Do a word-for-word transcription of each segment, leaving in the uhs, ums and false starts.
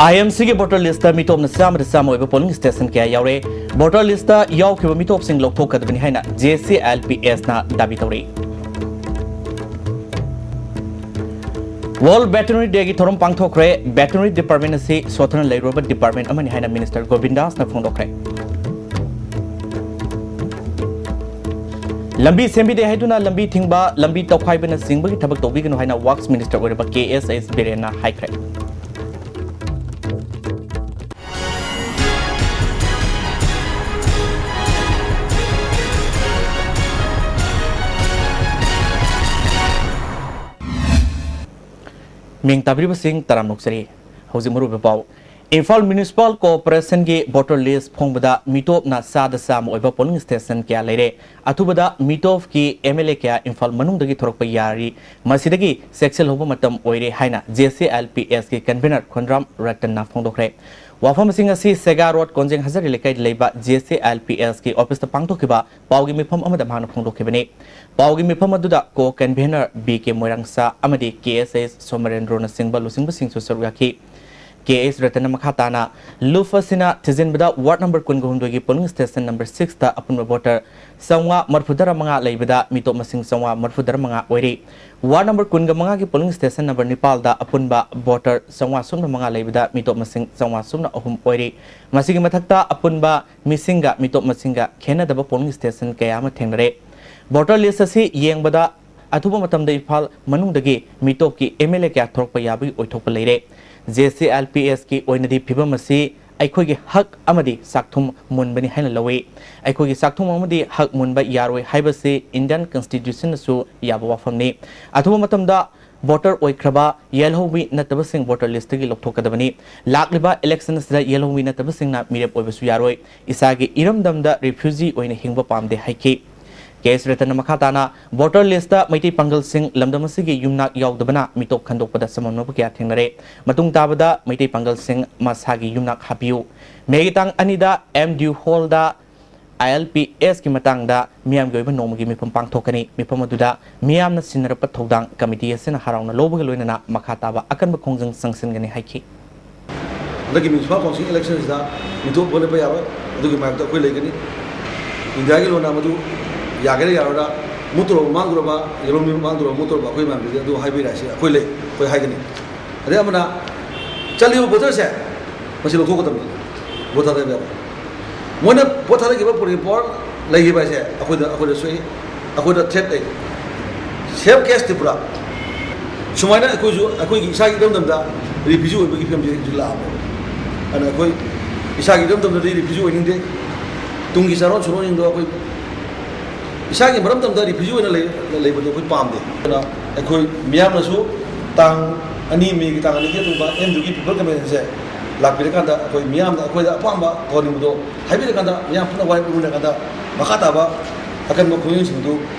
IMCꯒꯤ voter listꯇ ꯃꯤꯇꯣꯞꯅ ꯆꯥꯝꯃꯗ ꯆꯥꯝꯃ ꯑꯣꯏꯕ polling station ꯀꯌꯥ ꯌꯥꯎꯔꯦ꯫ Voter listꯇ ꯌꯥꯎꯈꯤꯕ ꯃꯤꯇꯣꯞꯁꯤꯡ ꯂꯧꯊꯣꯛꯀꯗꯕꯅꯤ ꯍꯥꯏꯅ JCLPSꯅ ꯗꯥꯕꯤ ꯇꯧꯔꯤ꯫ World Veterinary Dayꯒꯤ ꯊꯧꯔꯝ ꯄꯥꯡꯊꯣꯛꯈ꯭ꯔꯦ꯫ Veterinary department ꯑꯁꯤ ꯁꯣꯠꯊꯅ ꯂꯩꯔꯨꯔꯕ department ꯑꯃꯅꯤ ꯍꯥꯏꯅ Minister ꯒꯣꯕꯤꯟꯗꯥꯁꯅ ꯐꯣꯡꯗꯣꯛꯈ꯭ꯔꯦ꯫ ꯂꯝꯕꯤ ꯁꯦꯝꯕꯤꯗꯦ ꯍꯥꯏꯗꯨꯅ ꯂꯝꯕꯤ ꯊꯤꯡꯕ, ꯂꯝꯕꯤ ꯇꯧꯈꯥꯏꯕꯅꯆꯤꯡꯕꯒꯤ ꯊꯕꯛ ꯇꯧꯕꯤꯒꯅꯨ ꯍꯥꯏꯅ Works Minister ꯑꯣꯏꯔꯕ ꯀꯦ ꯑꯦꯁ ꯑꯦꯁ ꯕꯤꯔꯦꯟꯅ ꯍꯥꯏꯈ꯭ꯔꯦ꯫ ꯃꯤꯡ ꯇꯥꯕꯤꯔꯤꯕꯁꯤꯡ ꯇꯔꯥꯝꯅ ꯑꯣꯛꯆꯔꯤ꯫ ꯍꯧꯖꯤꯛ ꯃꯔꯨꯑꯣꯏꯕ ꯄꯥꯎ꯫ ꯏꯝꯐꯥꯜ Municipal Corporationꯒꯤ voter list ꯐꯣꯡꯕꯗ ꯃꯤꯇꯣꯞꯅ ꯆꯥꯗ ꯆꯥꯝꯃ ꯑꯣꯏꯕ polling station ꯀꯌꯥ ꯂꯩꯔꯦ꯫ ꯑꯊꯨꯕꯗ ꯃꯤꯇꯣꯞꯀꯤ MLA ꯀꯌꯥ ꯏꯝꯐꯥꯜ ꯃꯅꯨꯡꯗꯒꯤ ꯊꯣꯔꯛꯄ ꯌꯥꯔꯤ꯫ ꯃꯁꯤꯗꯒꯤ ꯆꯦꯛꯁꯤꯜꯍꯧꯕ ꯃꯇꯝ ꯑꯣꯏꯔꯦ ꯍꯥꯏꯅ JCLPSꯀꯤ convener ꯈꯣꯟꯗ꯭ꯔꯥꯝ ꯔꯇꯟꯅ ꯐꯣꯡꯗꯣꯛꯈ꯭ꯔꯦ꯫ ꯋꯥꯐꯝꯁꯤꯡ ꯑꯁꯤ ꯁꯦꯒꯥ ꯔꯣꯗ ꯀꯣꯟꯖꯦꯡ ꯍꯖꯥꯔꯤ ꯂꯩꯀꯥꯏꯗ ꯂꯩꯕ JCLPSꯀꯤ officeꯇ ꯄꯥꯡꯊꯣꯛꯈꯤꯕ ꯄꯥꯎꯒꯤ ꯃꯤꯐꯝ ꯑꯃꯗ ꯃꯍꯥꯛꯅ ꯐꯣꯡꯗꯣꯛꯈꯤꯕꯅꯤ꯫ ꯄꯥꯎꯒꯤ ꯃꯤꯐꯝ ꯑꯗꯨꯗ co-convener ꯕꯤ ꯀꯦ ꯃꯣꯏꯔꯥꯡꯁꯥ ꯑꯃꯗꯤ ꯀꯦ ꯑꯦꯁ ꯑꯦꯁ ꯁꯣꯃꯔꯦꯟꯗ꯭ꯔꯣꯅꯆꯤꯡꯕ ꯂꯨꯆꯤꯡꯕꯁꯤꯡꯁꯨ ꯁꯔꯨꯛ ꯌꯥꯈꯤ꯫ ꯀꯦ ꯑꯦꯁ ꯔꯇꯟꯅ ꯃꯈꯥ ꯇꯥꯅ, ꯂꯨꯞ ꯑꯁꯤꯅ ꯊꯤꯖꯤꯟꯕꯗ ward number ꯀꯨꯟꯒ ꯍꯨꯝꯗꯣꯏꯒꯤ polling station number sixꯇ ꯑꯄꯨꯟꯕ voter ꯆꯥꯝꯃꯉꯥ ꯃꯔꯤꯐꯨꯇꯔꯥ ꯃꯉꯥ ꯂꯩꯕꯗ ꯃꯤꯇꯣꯞ ꯃꯁꯤꯡ ꯆꯥꯝꯃꯉꯥ ꯃꯔꯤꯐꯨꯇꯔꯥ ꯃꯉꯥ ꯑꯣꯏꯔꯤ꯫ Ward number ꯀꯨꯟꯒ ꯃꯉꯥꯒꯤ polling station number ꯅꯤꯄꯥꯜꯗ ꯑꯄꯨꯟꯕ voter ꯆꯥꯝꯃꯉꯥ ꯁꯨꯞꯅ ꯃꯉꯥ ꯂꯩꯕꯗ ꯃꯤꯇꯣꯞ ꯃꯁꯤꯡ ꯆꯥꯝꯃꯉꯥ ꯁꯨꯞꯅ ꯑꯍꯨꯝ ꯑꯣꯏꯔꯤ꯫ ꯃꯁꯤꯒꯤ ꯃꯊꯛꯇ ꯑꯄꯨꯟꯕ ꯃꯤꯁꯤꯡꯒ ꯃꯤꯇꯣꯞ ꯃꯁꯤꯡꯒ ꯈꯦꯠꯅꯗꯕ polling station ꯀꯌꯥ ꯑꯃ ꯊꯦꯡꯅꯔꯦ꯫ Voter list ꯑꯁꯤ ꯌꯦꯡꯕꯗ ꯑꯊꯨꯕ ꯃꯇꯝꯗ ꯏꯝꯐꯥꯜ ꯃꯅꯨꯡꯗꯒꯤ ꯃꯤꯇꯣꯞꯀꯤ MLA ꯀꯌꯥ ꯊꯣꯔꯛꯄ ꯌꯥꯕꯒꯤ ꯑꯣꯏꯊꯣꯛꯄ ꯂꯩꯔꯦ꯫ JCLPSꯀꯤ ꯑꯣꯏꯅꯗꯤ ꯐꯤꯕꯝ ꯑꯁꯤ ꯑꯩꯈꯣꯏꯒꯤ ꯍꯛ ꯑꯃꯗꯤ ꯆꯥꯛꯊꯨꯝ ꯃꯨꯟꯕꯅꯤ ꯍꯥꯏꯅ ꯂꯧꯏ꯫ ꯑꯩꯈꯣꯏꯒꯤ ꯆꯥꯛꯊꯨꯝ ꯑꯃꯗꯤ ꯍꯛ ꯃꯨꯟꯕ ꯌꯥꯔꯣꯏ ꯍꯥꯏꯕꯁꯤ Indian Constitutionꯅꯁꯨ ꯌꯥꯕ ꯋꯥꯐꯝꯅꯤ꯫ ꯑꯊꯨꯕ ꯃꯇꯝꯗ voter ꯑꯣꯏꯈ꯭ꯔꯕ ꯌꯦꯜꯍꯧꯃꯤ ꯅꯠꯇꯕꯁꯤꯡ voter listꯇꯒꯤ ꯂꯧꯊꯣꯛꯀꯗꯕꯅꯤ꯫ ꯂꯥꯛꯂꯤꯕ election ꯑꯁꯤꯗ ꯌꯦꯜꯍꯧꯃꯤ ꯅꯠꯇꯕꯁꯤꯡꯅ ꯃꯤꯔꯦꯞ ꯑꯣꯏꯕꯁꯨ ꯌꯥꯔꯣꯏ꯫ ꯏꯁꯥꯒꯤ ꯏꯔꯝꯗꯝꯗ refugee ꯑꯣꯏꯅ ꯍꯤꯡꯕ ꯄꯥꯝꯗꯦ ꯍꯥꯏꯈꯤ꯫ ꯀꯦ ꯑꯦꯁ ꯔꯇꯟꯅ ꯃꯈꯥ ꯇꯥꯅ voter listꯇ ꯃꯩꯇꯩ ꯄꯥꯡꯒꯜꯁꯤꯡ ꯂꯝꯗꯝ ꯑꯁꯤꯒꯤ ꯌꯨꯝꯅꯥꯛ ꯌꯥꯎꯗꯕꯅ ꯃꯤꯇꯣꯞ ꯈꯟꯗꯣꯛꯄꯗ ꯆꯃꯝꯅꯕ ꯀꯌꯥ ꯊꯦꯡꯅꯔꯦ꯫ ꯃꯇꯨꯡ ꯇꯥꯕꯗ ꯃꯩꯇꯩ ꯄꯥꯡꯒꯜꯁꯤꯡ ꯃꯁꯥꯒꯤ ꯌꯨꯝꯅꯥꯛ ꯍꯥꯞꯄꯤꯌꯨ꯫ ꯃꯦꯒꯤ ꯇꯥꯡ ꯑꯅꯤꯗ M D U hallꯗ ILPSꯀꯤ ꯃꯇꯥꯡꯗ ꯃꯤꯌꯥꯝꯒꯤ ꯑꯣꯏꯕ ꯅꯣꯡꯃꯒꯤ ꯃꯤꯐꯝ ꯄꯥꯡꯊꯣꯛꯀꯅꯤ꯫ ꯃꯤꯐꯝ ꯑꯗꯨꯗ ꯃꯤꯌꯥꯝꯅ ꯁꯤꯟꯅꯔꯛꯄ ꯊꯧꯗꯥꯡ committee ꯑꯁꯤꯅ ꯍꯔꯥꯎꯅ ꯂꯧꯕꯒ ꯂꯣꯏꯅꯅ ꯃꯈꯥ ꯇꯥꯕ ꯑꯀꯟꯕ ꯈꯣꯡꯖꯪ ꯆꯪꯁꯤꯟꯒꯅꯤ ꯍꯥꯏꯈꯤ꯫ ꯍꯟꯗꯛꯀꯤ municipal council election ꯁꯤꯗ ꯃꯤꯊꯣꯛ ꯄꯣꯛꯂꯦꯞꯄ ꯌꯥꯔꯣꯏ꯫ ꯑꯗꯨꯒꯤ ꯃꯥꯌꯣꯛꯇ ꯑꯩꯈꯣꯏ ꯂꯩꯒꯅꯤ꯫ ꯏꯟꯗꯤꯌꯥꯒꯤ ꯂꯣꯟꯅ ꯃꯗꯨ ꯌꯥꯒꯦꯔꯥ ꯌꯥꯔꯣꯏꯔꯥ, ꯃꯨꯠꯇꯣꯔꯕ ꯃꯥꯡꯗꯣꯔꯕ, ꯌꯦꯂꯣꯝꯕꯤ ꯃꯥꯡꯗꯣꯔꯕ ꯃꯨꯠꯇꯣꯔꯕ, ꯑꯩꯈꯣꯏ ꯃꯌꯥꯝ ꯕꯤꯖꯤꯗ ꯑꯗꯨ ꯍꯥꯏꯕꯒꯤ right ꯁꯤ ꯑꯩꯈꯣꯏ ꯂꯩ, ꯑꯩꯈꯣꯏ ꯍꯥꯏꯒꯅꯤ꯫ ꯑꯗꯩ ꯑꯃꯅ ꯆꯠꯂꯤꯕ voter ꯁꯦ ꯃꯁꯤ ꯂꯧꯊꯣꯛꯀꯗꯕꯅꯤ꯫ Vote ꯊꯥꯗꯕ ꯌꯥꯕ꯫ ꯃꯣꯏꯅ vote ꯊꯥꯗꯈꯤꯕ political power ꯂꯩꯈꯤꯕ ꯍꯥꯏꯁꯦ ꯑꯩꯈꯣꯏꯗ, ꯑꯩꯈꯣꯏꯗ ꯁꯣꯛꯏ, ꯑꯩꯈꯣꯏꯗ threat ꯂꯩ꯫ Same case Tripura. ꯁꯨꯃꯥꯏꯅ ꯑꯩꯈꯣꯏꯁꯨ ꯑꯩꯈꯣꯏꯒꯤ ꯏꯁꯥꯒꯤ ꯏꯔꯝꯗꯝꯗ refugee ꯑꯣꯏꯕꯒꯤ ꯐꯤꯕꯝꯁꯦ ꯍꯧꯖꯤꯛ ꯂꯥꯛꯑꯕꯅꯦꯕ꯫ ꯑꯗꯨꯅ ꯑꯩꯈꯣꯏ ꯏꯁꯥꯒꯤ ꯏꯔꯝꯗꯝꯗꯗꯤ refugee ꯑꯣꯏꯅꯤꯡꯗꯦ꯫ ꯇꯨꯡꯒꯤ ꯆꯥꯔꯣꯟ ꯁꯨꯔꯣꯟꯁꯤꯡꯗꯣ ꯑꯩꯈꯣꯏ ꯏꯁꯥꯒꯤ ꯃꯔꯝꯗꯝꯗ refugee ꯑꯣꯏꯅ ꯂꯩ-, ꯂꯩꯕꯗꯣ ꯑꯩꯈꯣꯏ ꯄꯥꯝꯗꯦ꯫ ꯑꯗꯨꯅ ꯑꯩꯈꯣꯏ ꯃꯤꯌꯥꯝꯅꯁꯨ ꯇꯥꯡ ꯑꯅꯤ, ꯃꯦꯒꯤ ꯇꯥꯡ ꯑꯅꯤꯒꯤ ꯑꯗꯨꯒꯨꯝꯕ ꯑꯦꯝ ꯌꯨꯒꯤ people convention ꯁꯦ ꯂꯥꯛꯄꯤꯔꯀꯥꯟꯗ ꯑꯩꯈꯣꯏ ꯃꯤꯌꯥꯝꯅ ꯑꯩꯈꯣꯏꯗ ꯑꯄꯥꯝꯕ ꯇꯧꯍꯟꯅꯤꯡꯕꯗꯣ ꯍꯥꯏꯕꯤꯔꯀꯥꯟꯗ ꯃꯤꯌꯥꯝ ꯄꯨꯟꯅ ꯋꯥꯔꯤ ꯄꯨꯟꯃꯤꯟꯅꯔꯀꯥꯟꯗ ꯃꯈꯥ ꯇꯥꯕ ꯑꯀꯟꯕ ꯈꯣꯡꯖꯪꯁꯤꯡꯗꯨ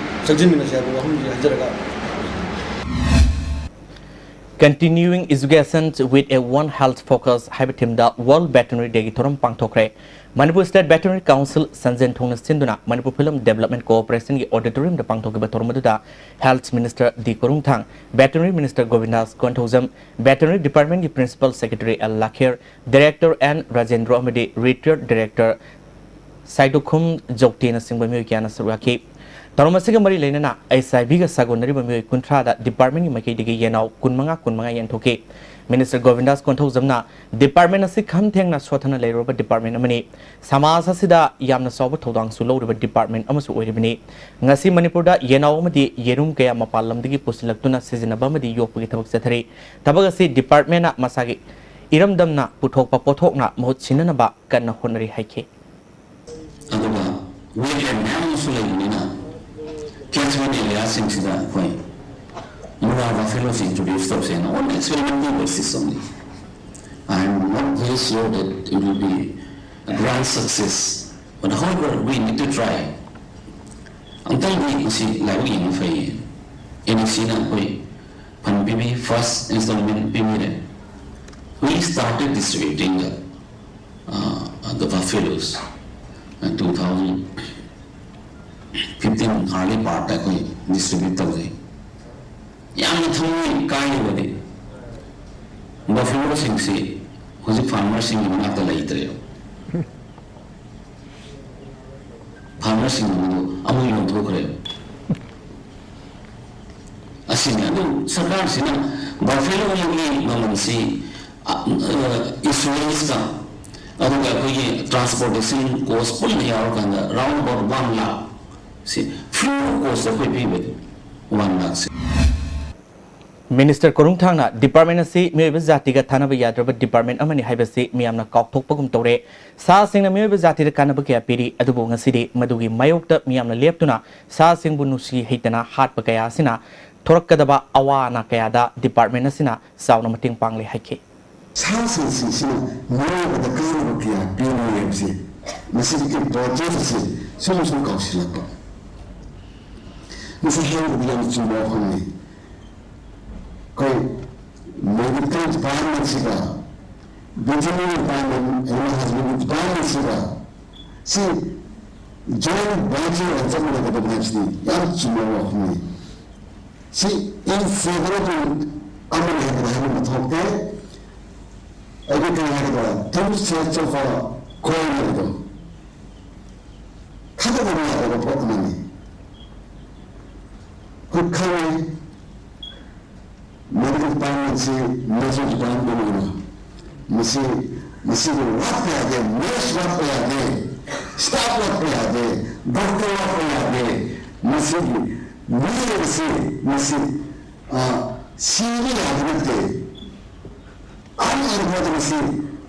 ꯆꯪꯁꯤꯟꯃꯤꯟꯅꯁꯤ ꯍꯥꯏꯕ ꯋꯥꯐꯝꯁꯤ ꯍꯥꯏꯖꯔꯒ, Continuing Education with a One Health Focus ꯍꯥꯏꯕ theme ꯗ World Veterinary Day ꯒꯤ ꯊꯧꯔꯝ ꯄꯥꯡꯊꯣꯛꯈ꯭ꯔꯦ꯫ ꯃꯅꯤꯄꯨꯔ State Veterinary Council ꯁꯟꯖꯦꯟ ꯊꯣꯡꯅ ꯁꯤꯟꯗꯨꯅ ꯃꯅꯤꯄꯨꯔ Film Development Corporation ꯒꯤ auditorium ꯗ ꯄꯥꯡꯊꯣꯛꯈꯤꯕ ꯊꯧꯔꯝ ꯑꯗꯨꯗ Health Minister D Korungthang, Veterinary Minister Govindas Konthoujam, Veterinary Department ꯀꯤ Principal Secretary L Lakher, Director N Rajendro ꯑꯃꯗꯤ Retired Director ꯁꯥꯏꯗꯣꯛꯈꯨꯝ ꯖꯧꯇꯦꯅꯆꯤꯡꯕ ꯃꯤꯑꯣꯏ ꯀꯌꯥꯅ ꯁꯔꯨꯛ ꯌꯥꯈꯤ꯫ ꯊꯧꯔꯝ ꯑꯁꯤꯒ ꯃꯔꯤ ꯂꯩꯅꯅ H I V ꯒ ꯁꯥꯒꯣꯟꯅꯔꯤꯕ ꯃꯤꯑꯣꯏ ꯀꯨꯟꯊ꯭ꯔꯥꯗ department ꯀꯤ ꯃꯥꯏꯀꯩꯗꯒꯤ ꯌꯦꯅꯥꯎ ꯀꯨꯟꯃꯉꯥ ꯀꯨꯟꯃꯉꯥ ꯌꯦꯟꯊꯣꯛꯈꯤ꯫ Minister ꯒꯣꯕꯤꯟꯗꯥꯁ ꯀꯣꯟꯊꯧꯖꯝꯅ department ꯑꯁꯤ ꯈꯝ ꯊꯦꯡꯅ ꯁꯣꯠꯊꯅ ꯂꯩꯔꯨꯔꯕ department ꯑꯃꯅꯤ꯫ ꯁꯃꯥꯖ ꯑꯁꯤꯗ ꯌꯥꯝꯅ ꯆꯥꯎꯕ ꯊꯧꯗꯥꯡꯁꯨ ꯂꯧꯔꯤꯕ department ꯑꯃꯁꯨ ꯑꯣꯏꯔꯤꯕꯅꯤ꯫ ꯉꯁꯤ ꯃꯅꯤꯄꯨꯔꯗ ꯌꯦꯅꯥꯎ ꯑꯃꯗꯤ ꯌꯦꯔꯨꯝ ꯀꯌꯥ ꯃꯄꯥꯟ ꯂꯝꯗꯒꯤ ꯄꯨꯁꯤꯜꯂꯛꯇꯨꯅ ꯁꯤꯖꯤꯟꯅꯕ ꯑꯃꯗꯤ ꯌꯣꯛꯄꯒꯤ ꯊꯕꯛ ꯆꯠꯊꯔꯤ꯫ ꯊꯕꯛ ꯑꯁꯤ department ꯅ ꯃꯁꯥꯒꯤ ꯏꯔꯝꯗꯝꯅ ꯄꯨꯊꯣꯛꯄ ꯄꯣꯠꯊꯣꯛꯅ ꯃꯍꯨꯠ ꯁꯤꯟꯅꯅꯕ ꯀꯟꯅ ꯍꯣꯠꯅꯔꯤ ꯍꯥꯏꯈꯤ꯫ ꯑꯗꯨꯒ wetland ꯃꯌꯥꯝ ꯑꯃꯁꯨ ꯂꯩꯕꯅꯤꯅ catchment area ꯁꯤꯡꯁꯤꯗ ꯑꯩꯈꯣꯏ Murrah buffalo ꯁꯤ introduce ꯇꯧꯁꯦꯅ on experimental basis only. I am not very sure that it will be a grand success, but however, we need to try. ꯑꯝꯇꯪꯗꯤ ꯃꯁꯤ ꯂꯥꯏꯕꯛ ꯌꯦꯡꯕ ꯐꯩꯌꯦ꯫ N H C ꯅ ꯑꯩꯈꯣꯏ fund ꯄꯤꯕꯤ, first installment ꯄꯤꯕꯤꯔꯦ꯫ We started distributing the, uh, the buffalos in two thousand fifteen early part ꯇ ꯑꯩꯈꯣꯏ distribute ꯇꯧꯖꯩ꯫ ꯌꯥꯝꯅ ꯊꯃꯣꯏ ꯀꯥꯏꯔꯤꯕꯗꯤ buffalo ꯁꯤꯡꯁꯤ ꯍꯧꯖꯤꯛ ꯐꯥꯔꯃꯔꯁꯤꯡꯒꯤ ꯃꯅꯥꯛꯇ ꯂꯩꯇ꯭ꯔꯦꯕ꯫ ꯐꯥꯔꯃꯔꯁꯤꯡ ꯑꯗꯨ ꯑꯃꯨꯛ ꯌꯣꯟꯊꯣꯛꯈ꯭ꯔꯦꯕ꯫ ꯑꯁꯤꯅꯤ꯫ ꯑꯗꯨ ꯁꯔꯀꯥꯔꯁꯤꯅ ꯕꯐꯦꯂꯣꯒꯤ ꯃꯃꯜꯁꯤ, ꯑ, ꯑ, ꯏꯟꯁꯨꯔꯦꯟꯁꯀ ꯑꯗꯨꯒ ꯑꯩꯈꯣꯏꯒꯤ ꯇ꯭ꯔꯥꯟꯁꯄꯣꯔꯇꯦꯁꯟ ꯀꯣꯁ ꯄꯨꯟꯅ ꯌꯥꯎꯔꯀꯥꯟꯗ round about one lakh ꯁꯤ free of cost ꯑꯩꯈꯣꯏ ꯄꯤꯕꯅꯤ, one lakh ꯁꯤ꯫ ꯃꯤꯅꯤꯁꯇꯔ ꯀꯣꯔꯨꯡꯊꯥꯡꯅ department ꯑꯁꯤ ꯃꯤꯑꯣꯏꯕ ꯖꯥꯇꯤꯒ ꯊꯥꯅꯕ ꯌꯥꯗ꯭ꯔꯕ department ꯑꯃꯅꯤ ꯍꯥꯏꯕꯁꯤ ꯃꯤꯌꯥꯝꯅ ꯀꯥꯎꯊꯣꯛꯄꯒꯨꯝ ꯇꯧꯔꯦ꯫ ꯁꯥꯁꯤꯡꯅ ꯃꯤꯑꯣꯏꯕ ꯖꯥꯇꯤꯗ ꯀꯥꯟꯅꯕ ꯀꯌꯥ ꯄꯤꯔꯤ, ꯑꯗꯨꯕꯨ ꯉꯁꯤꯗꯤ ꯃꯗꯨꯒꯤ ꯃꯥꯌꯣꯛꯇ ꯃꯤꯌꯥꯝꯅ ꯂꯦꯞꯇꯨꯅ ꯁꯥꯁꯤꯡꯕꯨ ꯅꯨꯡꯁꯤ ꯍꯩꯇꯅ ꯍꯥꯠꯄ ꯀꯌꯥ ꯑꯁꯤꯅ ꯊꯣꯔꯛꯀꯗꯕ ꯑꯋꯥ ꯑꯅꯥ ꯀꯌꯥꯗ department ꯑꯁꯤꯅ ꯆꯥꯎꯅ ꯃꯇꯦꯡ ꯄꯥꯡꯂꯦ ꯍꯥꯏꯈꯤ꯫ ꯁꯥ ꯁꯟꯁꯤꯡꯁꯤꯅ ꯃꯤꯑꯣꯏꯕꯗ ꯀꯥꯟꯅꯕ ꯀꯌꯥ ꯄꯤꯔꯤ ꯍꯥꯏꯕꯁꯤ, ꯃꯁꯤꯒꯤ importance ꯑꯁꯤ ꯁꯨꯝ ꯁꯨꯝ ꯀꯥꯎꯁꯤꯜꯂꯛꯄ꯫ ꯃꯁꯤ ꯍꯥꯏꯔꯒꯗꯤ ꯌꯥꯝ ꯆꯨꯝꯕ ꯋꯥꯐꯝꯅꯤ꯫ ꯑꯩꯈꯣꯏ medical department ꯁꯤꯒ, veterinary department, animal husbandry department ꯁꯤꯒ ꯁꯤ joint venture ꯑꯣꯏꯅ ꯆꯠꯃꯤꯟꯅꯒꯗꯕꯅꯤ ꯍꯥꯏꯕꯁꯤꯗꯤ ꯌꯥꯝ ꯆꯨꯝꯕ ꯋꯥꯐꯝꯅꯤ꯫ ꯁꯤ inseparable ꯑꯃꯅꯤ ꯍꯥꯏꯕꯗ ꯍꯥꯏꯕ ꯊꯣꯛꯇꯦ꯫ ꯑꯩꯈꯣꯏ ꯀꯔꯤ ꯍꯥꯏꯒꯗ꯭ꯔꯥ, two sides of a coin ꯍꯥꯏꯕꯗꯣ, ꯊꯥꯖꯗꯕ ꯌꯥꯗꯕ ꯄꯣꯠ ꯑꯃꯅꯤ꯫ ꯑꯩꯈꯣꯏ ꯈꯪꯉꯤ, medical department ꯁꯤ major department ꯑꯣꯏꯅ ꯃꯁꯤ, ꯃꯁꯤꯕꯨ ꯋꯥꯠꯄ ꯌꯥꯗꯦ, nurse ꯋꯥꯠꯄ ꯌꯥꯗꯦ, staff ꯋꯥꯠꯄ ꯌꯥꯗꯦ, doctor ꯋꯥꯠꯄ ꯌꯥꯗꯦ꯫ ꯃꯁꯤꯒꯤ ꯃꯤꯑꯣꯏꯕꯁꯤ, ꯃꯁꯤ, ꯑ, ꯁꯤꯕ ꯌꯥꯕ ꯅꯠꯇꯦ꯫ ꯑꯍꯜ ꯑꯣꯏꯔꯕ ꯃꯁꯤ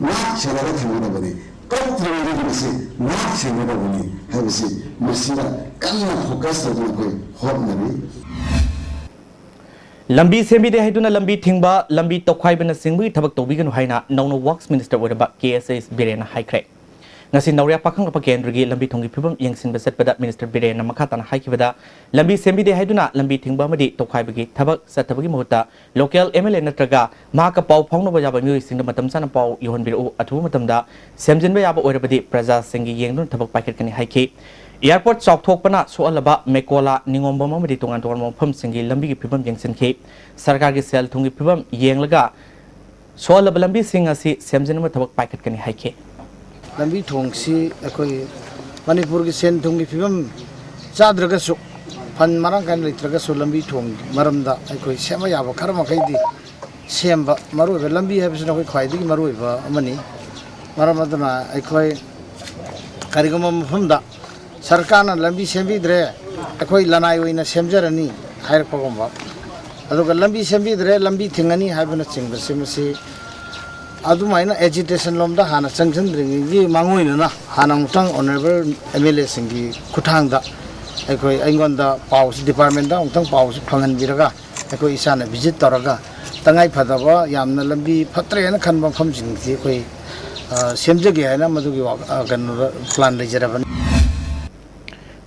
ꯉꯥꯛ ꯁꯦꯜꯂꯒ ꯊꯝꯒꯗꯕꯅꯤ, ꯀꯣꯛꯇ꯭ꯔꯤꯉꯩꯗꯒꯤ ꯃꯁꯤ ꯉꯥꯛ ꯁꯦꯟꯒꯗꯕꯅꯤ ꯍꯥꯏꯕꯁꯤ ꯃꯁꯤꯗ ꯀꯟꯅ focus ꯇꯧꯗꯨꯅ ꯑꯩꯈꯣꯏ ꯍꯣꯠꯅꯔꯤ꯫ ꯂꯝꯕꯤ ꯁꯦꯝꯕꯤꯗꯦ ꯍꯥꯏꯗꯨꯅ ꯂꯝꯕꯤ ꯊꯤꯡꯕ, ꯂꯝꯕꯤ ꯇꯧꯈꯥꯏꯕꯅꯆꯤꯡꯕꯒꯤ ꯊꯕꯛ ꯇꯧꯕꯤꯒꯅꯨ ꯍꯥꯏꯅ ꯅꯧꯅ Works Minister ꯑꯣꯏꯔꯕ ꯀꯦ ꯑꯦꯁ ꯑꯦꯁ ꯕꯤꯔꯦꯟꯅ ꯍꯥꯏꯈ꯭ꯔꯦ꯫ ꯉꯁꯤ ꯅꯧꯔꯤꯌꯥ ꯄꯥꯈꯪ ꯑꯄ ꯀꯦꯟꯗ꯭ꯔꯒꯤ ꯂꯝꯕꯤ ꯊꯣꯡꯒꯤ ꯐꯤꯕꯝ ꯌꯦꯡꯁꯤꯟꯕ ꯆꯠꯄꯗ Minister ꯕꯤꯔꯦꯟꯅ ꯃꯈꯥ ꯇꯥꯅ ꯍꯥꯏꯈꯤꯕꯗ, ꯂꯝꯕꯤ ꯁꯦꯝꯕꯤꯗꯦ ꯍꯥꯏꯗꯨꯅ ꯂꯝꯕꯤ ꯊꯤꯡꯕ ꯑꯃꯗꯤ ꯇꯧꯈꯥꯏꯕꯒꯤ ꯊꯕꯛ ꯆꯠꯊꯕꯒꯤ ꯃꯍꯨꯠꯇ local M L A ꯅꯠꯇ꯭ꯔꯒ ꯃꯍꯥꯛꯀ ꯄꯥꯎ ꯐꯥꯎꯅꯕ ꯌꯥꯕ ꯃꯤꯑꯣꯏꯁꯤꯡꯗ ꯃꯇꯝ ꯆꯥꯅ ꯄꯥꯎ ꯌꯧꯍꯟꯕꯤꯔꯛꯎ, ꯑꯊꯨꯕ ꯃꯇꯝꯗ ꯁꯦꯝꯖꯤꯟꯕ ꯌꯥꯕ ꯑꯣꯏꯔꯕꯗꯤ ꯄ꯭ꯔꯖꯥꯁꯤꯡꯒꯤ ꯌꯦꯡꯗꯨꯅ ꯊꯕꯛ ꯄꯥꯏꯈꯠꯀꯅꯤ ꯍꯥꯏꯈꯤ꯫ Airport ꯆꯥꯎꯊꯣꯛꯄꯅ ꯁꯣꯛꯍꯜꯂꯕ ꯃꯦꯀꯣꯂꯥ, ꯅꯤꯉꯣꯝꯕꯝ ꯑꯃꯗꯤ ꯇꯣꯉꯥꯟ ꯇꯣꯉꯥꯟꯕ ꯃꯐꯝꯁꯤꯡꯒꯤ ꯂꯝꯕꯤꯒꯤ ꯐꯤꯕꯝ ꯌꯦꯡꯁꯤꯟꯈꯤ꯫ ꯁꯔꯀꯥꯔꯒꯤ ꯁꯦꯜ ꯊꯨꯝꯒꯤ ꯐꯤꯕꯝ ꯌꯦꯡꯂꯒ ꯁꯣꯛꯍꯜꯂꯕ ꯂꯝꯕꯤꯁꯤꯡ ꯑꯁꯤ ꯁꯦꯝꯖꯤꯟꯅꯕ ꯊꯕꯛ ꯄꯥꯏꯈꯠꯀꯅꯤ ꯍꯥꯏꯈꯤ꯫ ꯂꯝꯕꯤ ꯊꯣꯡꯁꯤ ꯑꯩꯈꯣꯏ ꯃꯅꯤꯄꯨꯔꯒꯤ ꯁꯦꯟ ꯊꯨꯝꯒꯤ ꯐꯤꯕꯝ ꯆꯥꯗ꯭ꯔꯒꯁꯨ, ꯐꯟ ꯃꯔꯥꯡ ꯀꯥꯏꯅ ꯂꯩꯇ꯭ꯔꯒꯁꯨ, ꯂꯝꯕꯤ ꯊꯣꯡꯒꯤ ꯃꯔꯝꯗ ꯑꯩꯈꯣꯏ ꯁꯦꯝꯕ ꯌꯥꯕ ꯈꯔ ꯃꯈꯩꯗꯤ ꯁꯦꯝꯕ, ꯃꯔꯨꯑꯣꯏꯕ ꯂꯝꯕꯤ ꯍꯥꯏꯕꯁꯤꯅ ꯑꯩꯈꯣꯏ ꯈ꯭ꯋꯥꯏꯗꯒꯤ ꯃꯔꯨꯑꯣꯏꯕ ꯑꯃꯅꯤ꯫ ꯃꯔꯝ ꯑꯗꯨꯅ ꯑꯩꯈꯣꯏ ꯀꯔꯤꯒꯨꯝꯕ ꯃꯐꯝꯗ ꯁꯔꯀꯥꯔꯅ ꯂꯝꯕꯤ ꯁꯦꯝꯕꯤꯗ꯭ꯔꯦ, ꯑꯩꯈꯣꯏ ꯂꯅꯥꯏ ꯑꯣꯏꯅ ꯁꯦꯝꯖꯔꯅꯤ ꯍꯥꯏꯔꯛꯄꯒꯨꯝꯕ, ꯑꯗꯨꯒ ꯂꯝꯕꯤ ꯁꯦꯝꯕꯤꯗ꯭ꯔꯦ, ꯂꯝꯕꯤ ꯊꯤꯡꯉꯅꯤ ꯍꯥꯏꯕꯅꯆꯤꯡꯕꯁꯤ, ꯃꯁꯤ ꯑꯗꯨꯃꯥꯏꯅ ꯑꯦꯖꯤꯇꯦꯁꯟ ꯂꯣꯝꯗ ꯍꯥꯟꯅ ꯆꯪꯁꯤꯟꯗ꯭ꯔꯤꯉꯩꯒꯤ ꯃꯥꯡꯑꯣꯏꯅꯅ ꯍꯥꯟꯅ ꯑꯃꯨꯛꯇꯪ ꯑꯣꯅꯔꯦꯕꯜ ꯑꯦꯝ ꯑꯦꯜ ꯑꯦꯁꯤꯡꯒꯤ ꯈꯨꯠꯊꯥꯡꯗ ꯑꯩꯈꯣꯏ, ꯑꯩꯉꯣꯟꯗ ꯄꯥꯎꯁꯤ, ꯗꯤꯄꯥꯔꯠꯃꯦꯟꯗ ꯑꯃꯨꯛꯇꯪ ꯄꯥꯎꯁꯤ ꯐꯪꯍꯟꯕꯤꯔꯒ, ꯑꯩꯈꯣꯏ ꯏꯁꯥꯅ ꯚꯤꯖꯤꯠ ꯇꯧꯔꯒ, ꯇꯉꯥꯏ ꯐꯗꯕ ꯌꯥꯝꯅ ꯂꯝꯕꯤ ꯐꯠꯇ꯭ꯔꯦꯅ ꯈꯟꯕ ꯃꯐꯝꯁꯤꯡꯁꯤ ꯑꯩꯈꯣꯏ, ꯑ, ꯁꯦꯝꯖꯒꯦ ꯍꯥꯏꯅ ꯃꯗꯨꯒꯤ ꯋꯥ-, ꯑ, ꯀꯩꯅꯣꯗ, ꯄ꯭ꯂꯥꯟ ꯂꯩꯖꯔꯕꯅꯤ꯫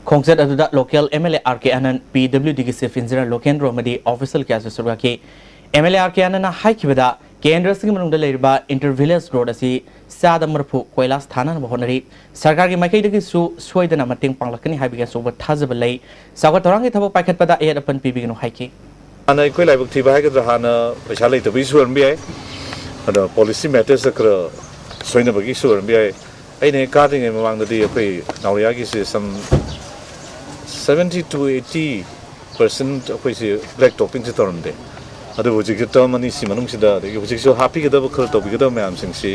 ꯈꯣꯡꯆꯠ ꯑꯗꯨꯗ local M L A R K Anand, P W ꯗꯤꯒꯤ ꯆꯤꯐ ꯏꯟꯖꯤꯅꯤꯌꯔ ꯂꯣꯀꯦꯟꯗ꯭ꯔꯣ ꯑꯃꯗꯤ ꯑꯣꯐꯤꯁꯤꯌꯦꯜ ꯀꯌꯥꯁꯨ ꯁꯔꯨꯛ ꯌꯥꯈꯤ꯫ M L A R K ꯑꯥꯅꯟꯗꯅ ꯍꯥꯏꯈꯤꯕꯗ, ꯀꯦꯟꯗ꯭ꯔꯁꯤꯒꯤ ꯃꯅꯨꯡꯗ ꯂꯩꯔꯤꯕ ꯏꯟꯇꯔ ꯚꯤꯂꯦꯖ ꯔꯣꯗ ꯑꯁꯤ ꯆꯥꯗ ꯃꯔꯤꯐꯨ ꯀꯣꯏꯂꯥꯁ ꯊꯥꯅꯅꯕ ꯍꯣꯠꯅꯔꯤ꯫ ꯁꯔꯀꯥꯔꯒꯤ ꯃꯥꯏꯀꯩꯗꯒꯤꯁꯨ ꯁꯣꯏꯗꯅ ꯃꯇꯦꯡ ꯄꯥꯡꯂꯛꯀꯅꯤ ꯍꯥꯏꯕꯒꯤ ꯑꯆꯧꯕ ꯊꯥꯖꯕ ꯂꯩ꯫ ꯆꯥꯎꯈꯠ ꯊꯧꯔꯥꯡꯒꯤ ꯊꯕꯛ ꯄꯥꯏꯈꯠꯄꯗ ꯑꯌꯦꯠ ꯑꯄꯟ ꯄꯤꯕꯤꯒꯅꯨ ꯍꯥꯏꯈꯤ꯫ ꯍꯥꯟꯅ ꯑꯩꯈꯣꯏ ꯂꯥꯏꯕꯛ ꯊꯤꯕ ꯍꯥꯏꯒꯗ꯭ꯔꯥ, ꯍꯥꯟꯅ ꯄꯩꯁꯥ ꯂꯩꯇꯕꯒꯤꯁꯨ ꯑꯣꯏꯔꯝꯕ ꯌꯥꯏ, ꯑꯗꯣ ꯄꯣꯂꯤꯁꯤ ꯃꯦꯇꯔꯁꯇ ꯈꯔ ꯁꯣꯏꯅꯕꯒꯤꯁꯨ ꯑꯣꯏꯔꯝꯕ ꯌꯥꯏ꯫ ꯑꯩꯅ ꯍꯦꯛ ꯀꯥꯗ꯭ꯔꯤꯉꯩ ꯃꯃꯥꯡꯗꯗꯤ ꯑꯩꯈꯣꯏ ꯅꯥꯎꯔꯤꯌꯥꯒꯤꯁꯦ some seventy to eighty percent ꯑꯩꯈꯣꯏꯁꯤ ꯕ꯭ꯂꯦꯛ ꯇꯣꯞꯄꯤꯡꯁꯦ ꯇꯧꯔꯝꯗꯦ꯫ ꯑꯗꯨꯕꯨ ꯍꯧꯖꯤꯛꯁꯦ ꯇꯔꯝ ꯑꯅꯤꯁꯤ ꯃꯅꯨꯡꯁꯤꯗ, ꯑꯗꯒꯤ ꯍꯧꯖꯤꯛꯁꯨ ꯍꯥꯞꯄꯤꯒꯗꯕ ꯈꯔ ꯇꯧꯕꯤꯒꯗꯕ ꯃꯌꯥꯝꯁꯤꯡꯁꯤ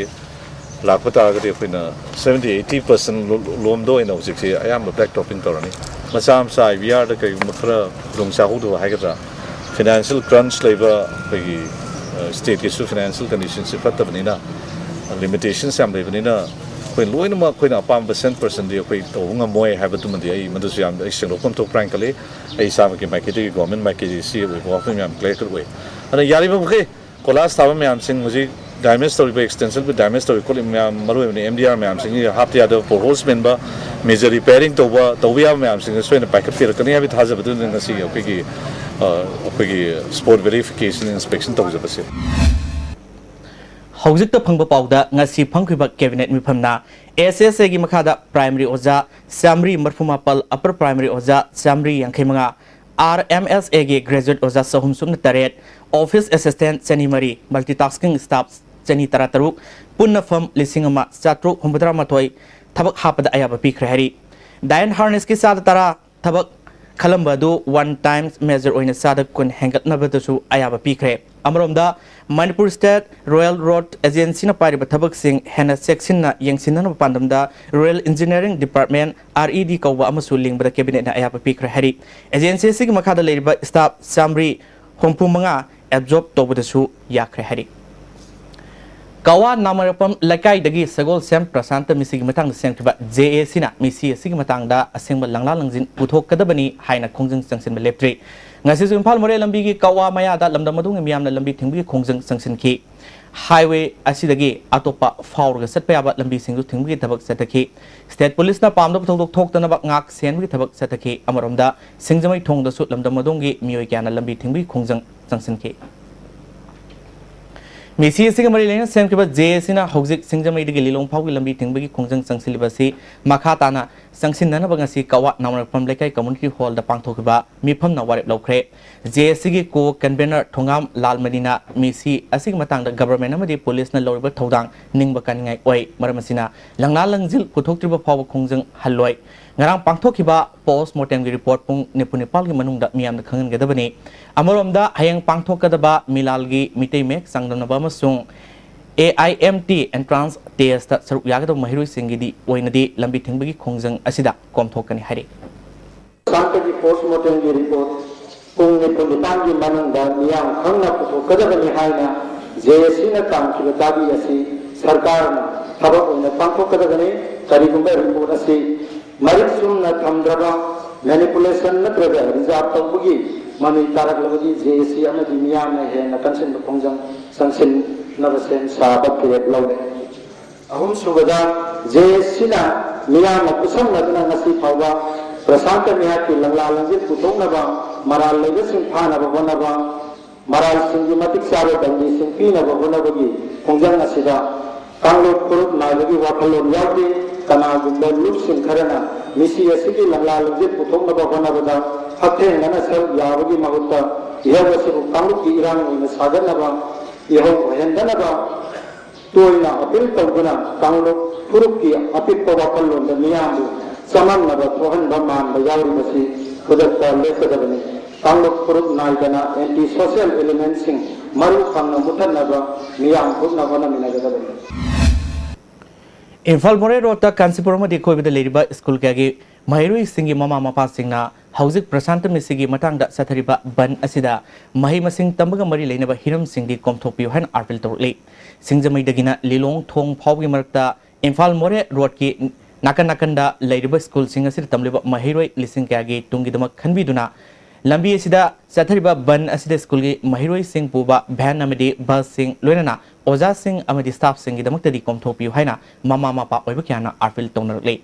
ꯂꯥꯛꯄ ꯇꯥꯔꯒꯗꯤ ꯑꯩꯈꯣꯏꯅ seventy eighty percent ꯂꯣꯝꯗ ꯑꯣꯏꯅ ꯍꯧꯖꯤꯛꯁꯤ ꯑꯌꯥꯝꯕ ꯕ꯭ꯂꯦꯛ ꯇꯣꯞꯄꯤꯡ ꯇꯧꯔꯅꯤ꯫ ꯃꯆꯥ ꯃꯆꯥ ꯑꯥꯏ ꯕꯤ ꯑꯥꯔꯗ ꯀꯩꯒꯨꯝꯕ ꯈꯔ ꯈꯨꯗꯣꯡ ꯆꯥꯍꯧꯗꯕ ꯍꯥꯏꯒꯗ꯭ꯔꯥ, ꯐꯤꯅꯥꯟꯁꯤꯌꯦꯜ ꯀ꯭ꯔꯟꯆ ꯂꯩꯕ, ꯑꯩꯈꯣꯏꯒꯤ ꯁ꯭ꯇꯦꯠꯀꯤꯁꯨ ꯐꯤꯅꯥꯟꯁꯤꯌꯦꯜ ꯀꯟꯗꯤꯁꯟꯁꯤ ꯐꯠꯇꯕꯅꯤꯅ, ꯂꯤꯃꯤꯇꯦꯁꯟꯁ ꯌꯥꯝ ꯂꯩꯕꯅꯤꯅ, ꯑꯩꯈꯣꯏ ꯂꯣꯏꯅꯃꯛ ꯑꯩꯈꯣꯏꯅ ꯑꯄꯥꯝꯕ ꯁꯦꯟ ꯄꯔꯁꯦꯟꯗꯤ ꯑꯩꯈꯣꯏ ꯇꯧꯕ ꯉꯝꯃꯣꯏ ꯍꯥꯏꯕꯗꯨꯃꯗꯤ ꯑꯩ ꯃꯗꯨꯁꯨ ꯌꯥꯝ ꯑꯩ ꯁꯦꯡꯗꯣꯛꯐꯝ ꯊꯣꯛꯄ꯭ꯔꯥ ꯍꯥꯏꯅ ꯈꯜꯂꯤ꯫ ꯑꯩ ꯏꯁꯥꯃꯛꯀꯤ ꯃꯥꯏꯀꯩꯗꯒꯤ, ꯒꯣꯔꯃꯦꯟ ꯃꯥꯏꯀꯩꯗꯒꯤ ꯁꯤ ꯑꯣꯏꯕ ꯋꯥꯐꯝ ꯌꯥꯝ ꯀ꯭ꯂꯤꯌꯥꯔ ꯀꯠ ꯑꯣꯏ꯫ ꯑꯗꯨꯅ ꯌꯥꯔꯤꯕ ꯃꯈꯩ ꯀꯣꯂꯥꯁ ꯊꯥꯕ ꯃꯌꯥꯝꯁꯤꯡ, ꯍꯧꯖꯤꯛ ꯗꯦꯃꯦꯖ ꯇꯧꯔꯤꯕ, ꯑꯦꯛꯁꯇꯦꯟꯁꯟꯒꯤ ꯗꯦꯃꯦꯖ ꯇꯧꯔꯤꯕ ꯈꯣꯠꯂꯤꯕ ꯃꯌꯥꯝ, ꯃꯔꯨꯑꯣꯏꯕꯅ ꯑꯦꯝ ꯗꯤ ꯑꯥꯔ ꯃꯌꯥꯝꯁꯤꯡꯁꯤ ꯍꯥꯞꯇ ꯌꯥꯗꯕ, ꯄꯣꯠꯍꯣꯜꯁ ꯃꯦꯟꯕ, ꯃꯦꯖꯔ ꯔꯤꯄꯦꯌꯔꯤꯡ ꯇꯧꯕ, ꯇꯧꯕ ꯌꯥꯕ ꯃꯌꯥꯝꯁꯤꯡꯁꯦ ꯁꯣꯏꯗꯅ ꯄꯥꯏꯈꯠꯄꯤꯔꯛꯀꯅꯤ ꯍꯥꯏꯕꯒꯤ ꯊꯥꯖꯕꯗꯨꯅ ꯉꯁꯤꯒꯤ ꯑꯩꯈꯣꯏꯒꯤ, ꯑ, ꯑꯩꯈꯣꯏꯒꯤ ꯁ꯭ꯄꯣꯠ ꯚꯦꯔꯤꯐꯤꯀꯦꯁꯟ ꯏꯟꯁꯄꯦꯛꯁꯟ ꯇꯧꯖꯕꯁꯦ꯫ ꯍꯧꯖꯤꯛꯇ ꯐꯪꯕ ꯄꯥꯎꯗ, ꯉꯁꯤ ꯐꯪꯈꯤꯕ ꯀꯦꯕꯤꯅꯦꯠ ꯃꯤꯐꯝꯅ ꯑꯦꯁ ꯑꯦꯁ ꯑꯦꯒꯤ ꯃꯈꯥꯗ ꯄ꯭ꯔꯥꯏꯃꯔꯤ ꯑꯣꯖꯥ ꯆꯥꯃꯔꯤ ꯃꯔꯤꯐꯨ ꯃꯥꯄꯜ, ꯑꯄꯔ ꯄ꯭ꯔꯥꯏꯃꯔꯤ ꯑꯣꯖꯥ ꯆꯥꯃꯔꯤ ꯌꯥꯡꯈꯩ ꯃꯉꯥ, ꯑꯥꯔ ꯑꯦꯝ ꯑꯦꯁ ꯑꯦꯒꯤ graduate ꯑꯣꯖꯥ ꯆꯍꯨꯝ ꯁꯨꯞꯅ ꯇꯔꯦꯠ, office assistant ꯆꯅꯤ ꯃꯔꯤ, multitasking staff ꯆꯅꯤ ꯇꯔꯥ ꯇꯔꯨꯛ, ꯄꯨꯟꯅ firm ꯂꯤꯁꯤꯡ ꯑꯃ ꯆꯥꯇ꯭ꯔꯨꯛ ꯍꯨꯝꯐꯨꯇꯔꯥ ꯃꯥꯊꯣꯏ ꯊꯕꯛ ꯍꯥꯞꯄꯗ ꯑꯌꯥꯕ ꯄꯤꯈ꯭ꯔꯦ ꯍꯥꯏꯔꯤ꯫ Diane Harnessꯀꯤ ꯆꯥꯗ ꯇꯔꯥ ꯊꯕꯛ ꯈꯜꯂꯝꯕ ꯑꯗꯨ one times measure ꯑꯣꯏꯅ ꯆꯥꯗ ꯀꯨꯟ ꯍꯦꯟꯒꯠꯅꯕꯗꯁꯨ ꯑꯌꯥꯕ ꯄꯤꯈ꯭ꯔꯦ꯫ ꯑꯃꯔꯣꯝꯗ, ꯃꯅꯤꯄꯨꯔ State Rail Road Agencyꯅ ꯄꯥꯏꯔꯤꯕ ꯊꯕꯛꯁꯤꯡ ꯍꯦꯟꯅ ꯆꯦꯛꯁꯤꯟꯅ ꯌꯦꯡꯁꯤꯟꯅꯅꯕ ꯄꯥꯟꯗꯝꯗ Rail Engineering Department, RED, ꯀꯧꯕ ꯑꯃꯁꯨ ꯂꯤꯡꯕꯗ Cabinetꯅ ꯑꯌꯥꯕ ꯄꯤꯈ꯭ꯔꯦ ꯍꯥꯏꯔꯤ꯫ Agency ꯑꯁꯤꯒꯤ ꯃꯈꯥꯗ ꯂꯩꯔꯤꯕ staff ꯆꯥꯃꯔꯤ ꯍꯨꯝꯐꯨ ꯃꯉꯥ absorb ꯇꯧꯕꯗꯁꯨ ꯌꯥꯈ꯭ꯔꯦ ꯍꯥꯏꯔꯤ꯫ ꯀꯋꯥ ꯅꯥꯃꯔꯄꯝ ꯂꯩꯀꯥꯏꯗꯒꯤ ꯁꯒꯣꯜꯁꯦꯝ ꯄ꯭ꯔꯁꯥꯟꯇ ꯃꯤꯁꯤꯒꯤ ꯃꯇꯥꯡꯗ ꯁꯦꯝꯈꯤꯕ JACꯅ ꯃꯤꯁꯤ ꯑꯁꯤꯒꯤ ꯃꯇꯥꯡꯗ ꯑꯁꯦꯡꯕ ꯂꯪꯂꯥ ꯂꯪꯖꯤꯟ ꯄꯨꯊꯣꯛꯀꯗꯕꯅꯤ ꯍꯥꯏꯅ ꯈꯣꯡꯖꯪ ꯆꯪꯁꯤꯟꯕ ꯂꯦꯞꯇ꯭ꯔꯤ꯫ ꯉꯁꯤꯁꯨ ꯏꯝꯐꯥꯜ ꯃꯣꯔꯦ ꯂꯝꯕꯤꯒꯤ ꯀꯋꯥ ꯃꯌꯥꯗ ꯂꯝꯗꯝ ꯑꯗꯨꯒꯤ ꯃꯤꯌꯥꯝꯅ ꯂꯝꯕꯤ ꯊꯤꯡꯕꯒꯤ ꯈꯣꯡꯖꯪ ꯆꯪꯁꯤꯟꯈꯤ꯫ Highway ꯑꯁꯤꯗꯒꯤ ꯑꯇꯣꯞꯄ ꯐꯥꯎꯔꯒ ꯆꯠꯄ ꯌꯥꯕ ꯂꯝꯕꯤꯁꯤꯡꯁꯨ ꯊꯤꯡꯕꯒꯤ ꯊꯕꯛ ꯆꯠꯊꯈꯤ꯫ State Policeꯅ ꯄꯥꯝꯗꯕ ꯊꯧꯗꯣꯛ ꯊꯣꯛꯇꯅꯕ ꯉꯥꯛ ꯁꯦꯟꯕꯒꯤ ꯊꯕꯛ ꯆꯠꯊꯈꯤ꯫ ꯑꯃꯔꯣꯝꯗ, ꯁꯤꯡꯖꯃꯩ ꯊꯣꯡꯗꯁꯨ ꯂꯝꯗꯝ ꯑꯗꯣꯝꯒꯤ ꯃꯤꯑꯣꯏ ꯀꯌꯥꯅ ꯂꯝꯕꯤ ꯊꯤꯡꯕꯒꯤ ꯈꯣꯡꯖꯪ ꯆꯪꯁꯤꯟꯈꯤ꯫ ꯃꯤꯁꯤ ꯑꯁꯤꯒ ꯃꯔꯤ ꯂꯩꯅꯅ ꯁꯦꯝꯈꯤꯕ JACꯅ ꯍꯧꯖꯤꯛ ꯁꯤꯡꯖꯃꯩꯗꯒꯤ ꯂꯤꯂꯣꯡ ꯐꯥꯎꯒꯤ ꯂꯝꯕꯤ ꯊꯤꯡꯕꯒꯤ ꯈꯣꯡꯖꯪ ꯆꯪꯁꯤꯜꯂꯤꯕ ꯑꯁꯤ ꯃꯈꯥ ꯇꯥꯅ ꯆꯪꯁꯤꯟꯅꯅꯕ ꯉꯁꯤ ꯀꯋꯥ ꯅꯥꯃꯔꯄꯝ ꯂꯩꯀꯥꯏ Community Hallꯗ ꯄꯥꯡꯊꯣꯛꯈꯤꯕ ꯃꯤꯐꯝꯅ ꯋꯥꯔꯦꯞ ꯂꯧꯈ꯭ꯔꯦ꯫ JACꯒꯤ co-convener ꯊꯣꯉꯥꯝ ꯂꯥꯜꯃꯅꯤꯅ ꯃꯤꯁꯤ ꯑꯁꯤꯒꯤ ꯃꯇꯥꯡꯗ government ꯑꯃꯗꯤ policeꯅ ꯂꯧꯔꯤꯕ ꯊꯧꯗꯥꯡ ꯅꯤꯡꯕ ꯀꯥꯅꯤꯡꯉꯥꯏ ꯑꯣꯏ꯫ ꯃꯔꯝ ꯑꯁꯤꯅ, ꯂꯪꯂꯥ ꯂꯪꯖꯤꯜ ꯄꯨꯊꯣꯛꯇ꯭ꯔꯤꯕ ꯐꯥꯎꯕ ꯈꯣꯡꯖꯪ ꯍꯜꯂꯣꯏ꯫ ꯉꯔꯥꯡ ꯄꯥꯡꯊꯣꯛꯈꯤꯕ post mortemꯒꯤ report ꯄꯨꯡ ꯅꯤꯐꯨ ꯅꯤꯄꯥꯜꯒꯤ ꯃꯅꯨꯡꯗ ꯃꯤꯌꯥꯝꯗ ꯈꯪꯍꯟꯒꯗꯕꯅꯤ꯫ ꯑꯃꯔꯣꯝꯗ, ꯍꯌꯦꯡ ꯄꯥꯡꯊꯣꯛꯀꯗꯕ ꯃꯤꯂꯥꯜꯒꯤ ꯃꯤꯇꯩ ꯃꯌꯦꯛ ꯆꯥꯡꯗꯝꯅꯕ ꯑꯃꯁꯨꯡ AIMT entrance testꯇ ꯁꯔꯨꯛ ꯌꯥꯒꯗꯕ ꯃꯍꯩꯔꯣꯏꯁꯤꯡꯒꯤꯗꯤ ꯑꯣꯏꯅꯗꯤ ꯂꯝꯕꯤ ꯊꯤꯡꯕꯒꯤ ꯈꯣꯡꯖꯪ ꯑꯁꯤꯗ ꯀꯣꯝꯊꯣꯛꯀꯅꯤ ꯍꯥꯏꯔꯤ꯫ ꯁꯥꯟꯇꯒꯤ post mortemꯒꯤ report ꯄꯨꯡ ꯅꯤꯐꯨ ꯅꯤꯄꯥꯜꯒꯤ ꯃꯅꯨꯡꯗ ꯃꯤꯌꯥꯝ ꯈꯪꯅ ꯄꯨꯊꯣꯛꯀꯗꯕꯅꯤ ꯍꯥꯏꯅ JACꯅ ꯇꯝꯈꯤꯕ ꯆꯥꯕꯤ ꯑꯁꯤ ꯁꯔꯀꯥꯔꯅ ꯊꯕꯛ ꯑꯣꯏꯅ ꯄꯥꯡꯊꯣꯛꯀꯗꯕꯅꯤ꯫ ꯀꯔꯤꯒꯨꯝꯕ report ꯑꯁꯤ ꯃꯔꯤꯛ ꯆꯨꯝꯅ ꯊꯝꯗ꯭ꯔꯕ, manipulation ꯅꯠꯇ꯭ꯔꯒ reserve ꯇꯧꯕꯒꯤ ꯃꯃꯤ ꯇꯥꯔꯛꯂꯕꯗꯤ JAC ꯑꯃꯗꯤ ꯃꯤꯌꯥꯝꯅ ꯍꯦꯟꯅ ꯀꯟꯁꯤꯟꯕ ꯈꯣꯡꯖꯪ ꯆꯪꯁꯤꯟꯅꯕ ꯁꯦꯝ ꯁꯥꯕ ꯐꯤꯔꯦꯞ ꯂꯧꯔꯦ꯫ ꯑꯍꯨꯝꯁꯨꯕꯗ, JACꯅ ꯃꯤꯌꯥꯝꯅ ꯈꯨꯠꯁꯝꯅꯗꯨꯅ ꯉꯁꯤ ꯐꯥꯎꯕ ꯄ꯭ꯔꯁꯥꯟꯇ ꯃꯤꯍꯥꯠꯀꯤ ꯂꯪꯂꯥ ꯂꯪꯖꯤꯜ ꯄꯨꯊꯣꯛꯅꯕ, ꯃꯔꯥꯜ ꯂꯩꯕꯁꯤꯡ ꯐꯥꯅꯕ ꯍꯣꯠꯅꯕ, ꯃꯔꯥꯜꯁꯤꯡꯒꯤ ꯃꯇꯤꯛ ꯆꯥꯕ ꯗꯟꯗꯤꯁꯤꯡ ꯄꯤꯅꯕ ꯍꯣꯠꯅꯕꯒꯤ ꯈꯣꯡꯖꯪ ꯑꯁꯤꯗ ꯀꯥꯡꯂꯨꯞ ꯐꯨꯔꯨꯞ ꯅꯥꯏꯕꯒꯤ ꯋꯥꯈꯜꯂꯣꯟ ꯌꯥꯎꯗꯦ꯫ ꯀꯅꯥꯒꯨꯝꯕ ꯂꯨꯞꯁꯤꯡ ꯈꯔꯅ ꯃꯤꯁꯤ ꯑꯁꯤꯒꯤ ꯂꯝꯂꯥ ꯂꯝꯖꯦꯜ ꯄꯨꯊꯣꯛꯅꯕ ꯍꯣꯠꯅꯕꯗ ꯍꯛꯊꯦꯡꯅꯅ ꯁꯔꯨꯛ ꯌꯥꯕꯒꯤ ꯃꯍꯨꯠꯇ ꯏꯍꯧ ꯑꯁꯤꯕꯨ ꯀꯥꯡꯂꯨꯞꯀꯤ ꯏꯔꯥꯡ ꯑꯣꯏꯅ ꯁꯥꯒꯠꯅꯕ ꯏꯍꯧ ꯑꯣꯏꯍꯟꯗꯅꯕ ꯇꯣꯏꯅ ꯑꯄꯤꯜ ꯇꯧꯗꯨꯅ ꯀꯥꯡꯂꯨꯞ ꯐꯨꯔꯨꯞꯀꯤ ꯑꯄꯤꯛꯄ ꯋꯥꯈꯜꯂꯣꯟꯗ ꯃꯤꯌꯥꯝꯕꯨ ꯆꯃꯝꯅꯕ ꯊꯣꯛꯍꯟꯕ ꯃꯥꯟꯕ ꯌꯥꯎꯔꯤꯕꯁꯤ ꯈꯨꯗꯛꯇ ꯂꯦꯞꯀꯗꯕꯅꯤ꯫ ꯀꯥꯡꯂꯨꯞ ꯐꯨꯔꯨꯞ ꯅꯥꯏꯗꯅ anti social elementꯁꯤꯡ ꯃꯔꯨ ꯐꯪꯅ ꯃꯨꯊꯠꯅꯕ ꯃꯤꯌꯥꯝ ꯄꯨꯝꯅ ꯍꯣꯠꯅꯃꯤꯟꯅꯒꯗꯕꯅꯤ꯫ ꯏꯝꯐꯥꯜ ꯃꯣꯔꯦ ꯔꯣꯗꯇ ꯀꯥꯟꯆꯤꯄꯨꯔ ꯑꯃꯗꯤ ꯑꯀꯣꯏꯕꯗ ꯂꯩꯔꯤꯕ ꯁ꯭ꯀꯨꯜ ꯀꯌꯥꯒꯤ ꯃꯍꯩꯔꯣꯏꯁꯤꯡꯒꯤ ꯃꯃꯥ ꯃꯄꯥꯁꯤꯡꯅ ꯍꯧꯖꯤꯛ ꯄ꯭ꯔꯁꯥꯟꯇ ꯃꯤꯁꯤꯒꯤ ꯃꯇꯥꯡꯗ ꯆꯠꯊꯔꯤꯕ ꯕꯟ ꯑꯁꯤꯗ ꯃꯍꯩ ꯃꯁꯤꯡ ꯇꯝꯕꯒ ꯃꯔꯤ ꯂꯩꯅꯕ ꯍꯤꯔꯝꯁꯤꯡꯗꯤ ꯀꯣꯝꯊꯣꯛꯄꯤꯌꯨ ꯍꯥꯏꯅ ꯑꯥꯔꯄꯤꯜ ꯇꯧꯔꯛꯂꯤ꯫ ꯁꯤꯡꯖꯃꯩꯗꯒꯤꯅ ꯂꯤꯂꯣꯡ ꯊꯣꯡ ꯐꯥꯎꯕꯒꯤ ꯃꯔꯛꯇ ꯏꯝꯐꯥꯜ ꯃꯣꯔꯦ ꯔꯣꯗꯀꯤ ꯅꯥꯀꯟ ꯅꯥꯀꯟꯗ ꯂꯩꯔꯤꯕ ꯁ꯭ꯀꯨꯜꯁꯤꯡ ꯑꯁꯤꯗ ꯇꯝꯂꯤꯕ ꯃꯍꯩꯔꯣꯏ ꯂꯤꯁꯤꯡ ꯀꯌꯥꯒꯤ ꯇꯨꯡꯒꯤꯗꯃꯛ ꯈꯟꯕꯤꯗꯨꯅ ꯂꯝꯕꯤ ꯑꯁꯤꯗ ꯆꯠꯊꯔꯤꯕ ꯕꯟ ꯑꯁꯤꯗ ꯁ꯭ꯀꯨꯜꯒꯤ ꯃꯍꯩꯔꯣꯏꯁꯤꯡ ꯄꯨꯕ ꯚꯦꯟ ꯑꯃꯗꯤ ꯕꯁꯁꯤꯡ, ꯂꯣꯏꯅꯅ ꯑꯣꯖꯥꯁꯤꯡ ꯑꯃꯗꯤ ꯁ꯭ꯇꯥꯐꯁꯤꯡꯒꯤꯗꯃꯛꯇꯗꯤ ꯀꯣꯝꯊꯣꯛꯄꯤꯌꯨ ꯍꯥꯏꯅ ꯃꯃꯥ ꯃꯄꯥ ꯑꯣꯏꯕ ꯀꯌꯥꯅ ꯑꯥꯔꯄꯤꯜ ꯇꯧꯅꯔꯛꯂꯤ꯫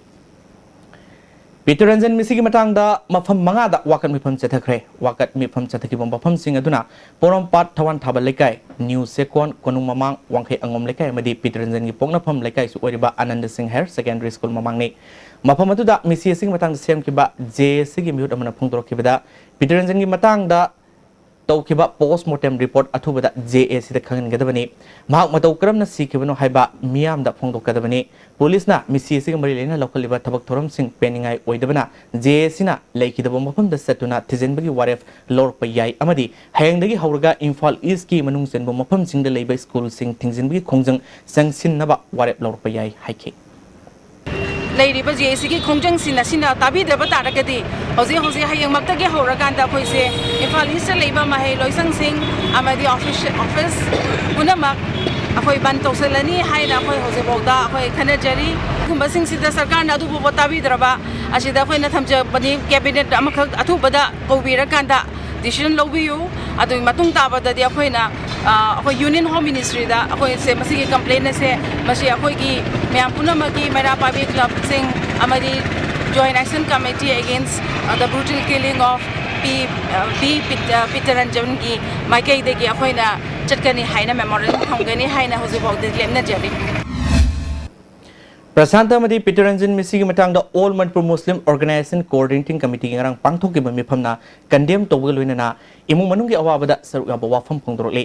ꯄꯤꯇꯔꯟꯖꯟ ꯃꯤꯁꯤꯒꯤ ꯃꯇꯥꯡꯗ ꯃꯐꯝ ꯃꯉꯥꯗ ꯋꯥꯀꯠ ꯃꯤꯐꯝ ꯆꯠꯊꯈ꯭ꯔꯦ꯫ ꯋꯥꯀꯠ ꯃꯤꯐꯝ ꯆꯠꯊꯈꯤꯕ ꯃꯐꯝꯁꯤꯡ ꯑꯗꯨꯅ ꯄꯣꯔꯣꯝꯄꯥꯠ ꯊꯋꯥꯟ ꯊꯥꯕ ꯂꯩꯀꯥꯏ, ꯅ꯭ꯌꯨ ꯆꯦꯛꯀꯣꯟ, ꯀꯣꯅꯨꯡ ꯃꯃꯥꯡ, ꯋꯥꯡꯈꯩ ꯑꯉꯣꯝ ꯂꯩꯀꯥꯏ ꯑꯃꯗꯤ ꯄꯤꯇꯔꯟꯖꯟꯒꯤ ꯄꯣꯛꯅꯐꯝ ꯂꯩꯀꯥꯏꯁꯨ ꯑꯣꯏꯔꯤꯕ ꯑꯥꯅꯟꯗ ꯁꯤꯡ ꯍꯥꯌꯔ ꯁꯦꯀꯦꯟꯗꯔꯤ ꯁ꯭ꯀꯨꯜ ꯃꯃꯥꯡꯅꯤ꯫ ꯃꯐꯝ ꯑꯗꯨꯗ ꯃꯤꯁꯤ ꯑꯁꯤꯒꯤ ꯃꯇꯥꯡꯗ ꯁꯦꯝꯈꯤꯕ ꯖꯦ ꯑꯦ ꯁꯤꯒꯤ ꯃꯤꯍꯨꯠ ꯑꯃꯅ ꯐꯣꯡꯗꯣꯔꯛꯈꯤꯕꯗ, ꯄꯤꯇꯔꯟꯖꯟꯒꯤ ꯃꯇꯥꯡꯗ ꯇꯧꯈꯤꯕ ꯄꯣꯁ ꯃꯣꯔꯇꯦꯝ ꯔꯤꯄꯣꯔꯠ ꯑꯊꯨꯕꯗ ꯖꯦ ꯑꯦ ꯁꯤꯗ ꯈꯪꯍꯟꯒꯗꯕꯅꯤ꯫ ꯃꯍꯥꯛ ꯃꯇꯧ ꯀꯔꯝꯅ ꯁꯤꯈꯤꯕꯅꯣ ꯍꯥꯏꯕ ꯃꯤꯌꯥꯝꯗ ꯐꯣꯡꯗꯣꯛꯀꯗꯕꯅꯤ꯫ ꯄꯨꯂꯤꯁꯅ ꯃꯤꯁꯤ ꯑꯁꯤꯒ ꯃꯔꯤ ꯂꯩꯅꯅ ꯂꯧꯈꯠꯂꯤꯕ ꯊꯕꯛ ꯊꯧꯔꯝꯁꯤꯡ ꯄꯦꯟꯅꯤꯡꯉꯥꯏ ꯑꯣꯏꯗꯕꯅ ꯖꯦ ꯑꯦ ꯁꯤꯅ ꯂꯩꯈꯤꯗꯕ ꯃꯐꯝꯗ ꯆꯠꯇꯨꯅ ꯊꯤꯖꯤꯟꯕꯒꯤ ꯋꯥꯔꯦꯞ ꯂꯧꯔꯛꯄ ꯌꯥꯏ ꯑꯃꯗꯤ ꯍꯌꯦꯡꯗꯒꯤ ꯍꯧꯔꯒ ꯏꯝꯐꯥꯜ ꯏꯁꯀꯤ ꯃꯅꯨꯡ ꯆꯟꯕ ꯃꯐꯝꯁꯤꯡꯗ ꯂꯩꯕ ꯁ꯭ꯀꯨꯜꯁꯤꯡ ꯊꯤꯡꯖꯤꯟꯕꯒꯤ ꯈꯣꯡꯖꯪ ꯆꯪꯁꯤꯟꯅꯕ ꯋꯥꯔꯦꯞ ꯂꯧꯔꯛꯄ ꯌꯥꯏ ꯍꯥꯏꯈꯤ꯫ ꯂꯩꯔꯤꯕ ꯖꯦ ꯑꯦ ꯁꯤꯒꯤ ꯈꯣꯡꯖꯪꯁꯤꯡ ꯑꯁꯤꯅ ꯇꯥꯕꯤꯗ꯭ꯔꯕ ꯇꯥꯔꯒꯗꯤ ꯍꯧꯖꯤꯛ ꯍꯧꯖꯤꯛ ꯍꯌꯦꯡꯃꯛꯇꯒꯤ ꯍꯧꯔꯀꯥꯟꯗ ꯑꯩꯈꯣꯏꯁꯦ ꯏꯝꯐꯥꯜ ꯏꯁꯇ ꯂꯩꯕ ꯃꯍꯩ ꯂꯣꯏꯁꯪꯁꯤꯡ ꯑꯃꯗꯤ ꯑꯣꯐꯤꯁ ꯑꯣꯐꯤꯁ ꯄꯨꯝꯅꯃꯛ ꯑꯩꯈꯣꯏ ꯕꯟ ꯇꯧꯁꯤꯜꯂꯅꯤ ꯍꯥꯏꯅ ꯑꯩꯈꯣꯏ ꯍꯧꯖꯤꯛꯐꯥꯎꯗ ꯑꯩꯈꯣꯏ ꯈꯟꯅꯖꯔꯤ꯫ ꯑꯗꯨꯒꯨꯝꯕꯁꯤꯡꯁꯤꯗ ꯁꯔꯀꯥꯔꯅ ꯑꯗꯨ ꯐꯥꯎꯕ ꯇꯥꯕꯤꯗ꯭ꯔꯕ ꯑꯁꯤꯗ ꯑꯩꯈꯣꯏꯅ ꯊꯝꯖꯕꯅꯤ, ꯀꯦꯕꯤꯅꯦꯠ ꯑꯃꯈꯛ ꯑꯊꯨꯕꯗ ꯀꯧꯕꯤꯔꯀꯥꯟꯗ ꯗꯤꯁꯤꯖꯟ ꯂꯧꯕꯤꯌꯨ꯫ ꯑꯗꯨꯒꯤ ꯃꯇꯨꯡ ꯇꯥꯕꯗꯗꯤ ꯑꯩꯈꯣꯏꯅ ꯑ, ꯑꯩꯈꯣꯏ ꯌꯨꯅꯤꯌꯟ ꯍꯣꯝ ꯃꯤꯅꯤꯁꯇ꯭ꯔꯤꯗ ꯑꯩꯈꯣꯏꯁꯦ ꯃꯁꯤꯒꯤ ꯀꯝꯄ꯭ꯂꯦꯟ ꯑꯁꯦ ꯃꯁꯤ ꯑꯩꯈꯣꯏꯒꯤ ꯃꯌꯥꯝ ꯄꯨꯝꯅꯃꯛꯀꯤ ꯃꯩꯔꯥ ꯄꯥꯏꯕꯤ ꯀ꯭ꯂꯕꯁꯤꯡ ꯑꯃꯗꯤ Joint Action Committee Against the Brutal Killing of P B Pit- Pitaranjanꯒꯤ ꯃꯥꯏꯀꯩꯗꯒꯤ ꯑꯩꯈꯣꯏꯅ ꯆꯠꯀꯅꯤ ꯍꯥꯏꯅ ꯃꯦꯃꯣꯔꯦꯟꯗꯝ ꯊꯝꯒꯅꯤ ꯍꯥꯏꯅ ꯍꯧꯖꯤꯛꯐꯥꯎꯗꯤ ꯂꯦꯞꯅꯖꯔꯤ꯫ ꯄ꯭ꯔꯁꯥꯟꯇ ꯑꯃꯗꯤ ꯄꯤꯇꯔꯟꯖꯟ ꯃꯤꯁꯤꯒꯤ ꯃꯇꯥꯡꯗ All Manipur Muslim Organization Coordinating Committeeꯒꯤ ꯉꯔꯥꯡ ꯄꯥꯡꯊꯣꯛꯈꯤꯕ ꯃꯤꯐꯝꯅ condemn ꯇꯧꯕꯒ ꯂꯣꯏꯅꯅ ꯏꯃꯨꯡ ꯃꯅꯨꯡꯒꯤ ꯑꯋꯥꯕꯗ ꯁꯔꯨꯛ ꯌꯥꯕ ꯋꯥꯐꯝ ꯐꯣꯡꯗꯣꯔꯛꯂꯤ꯫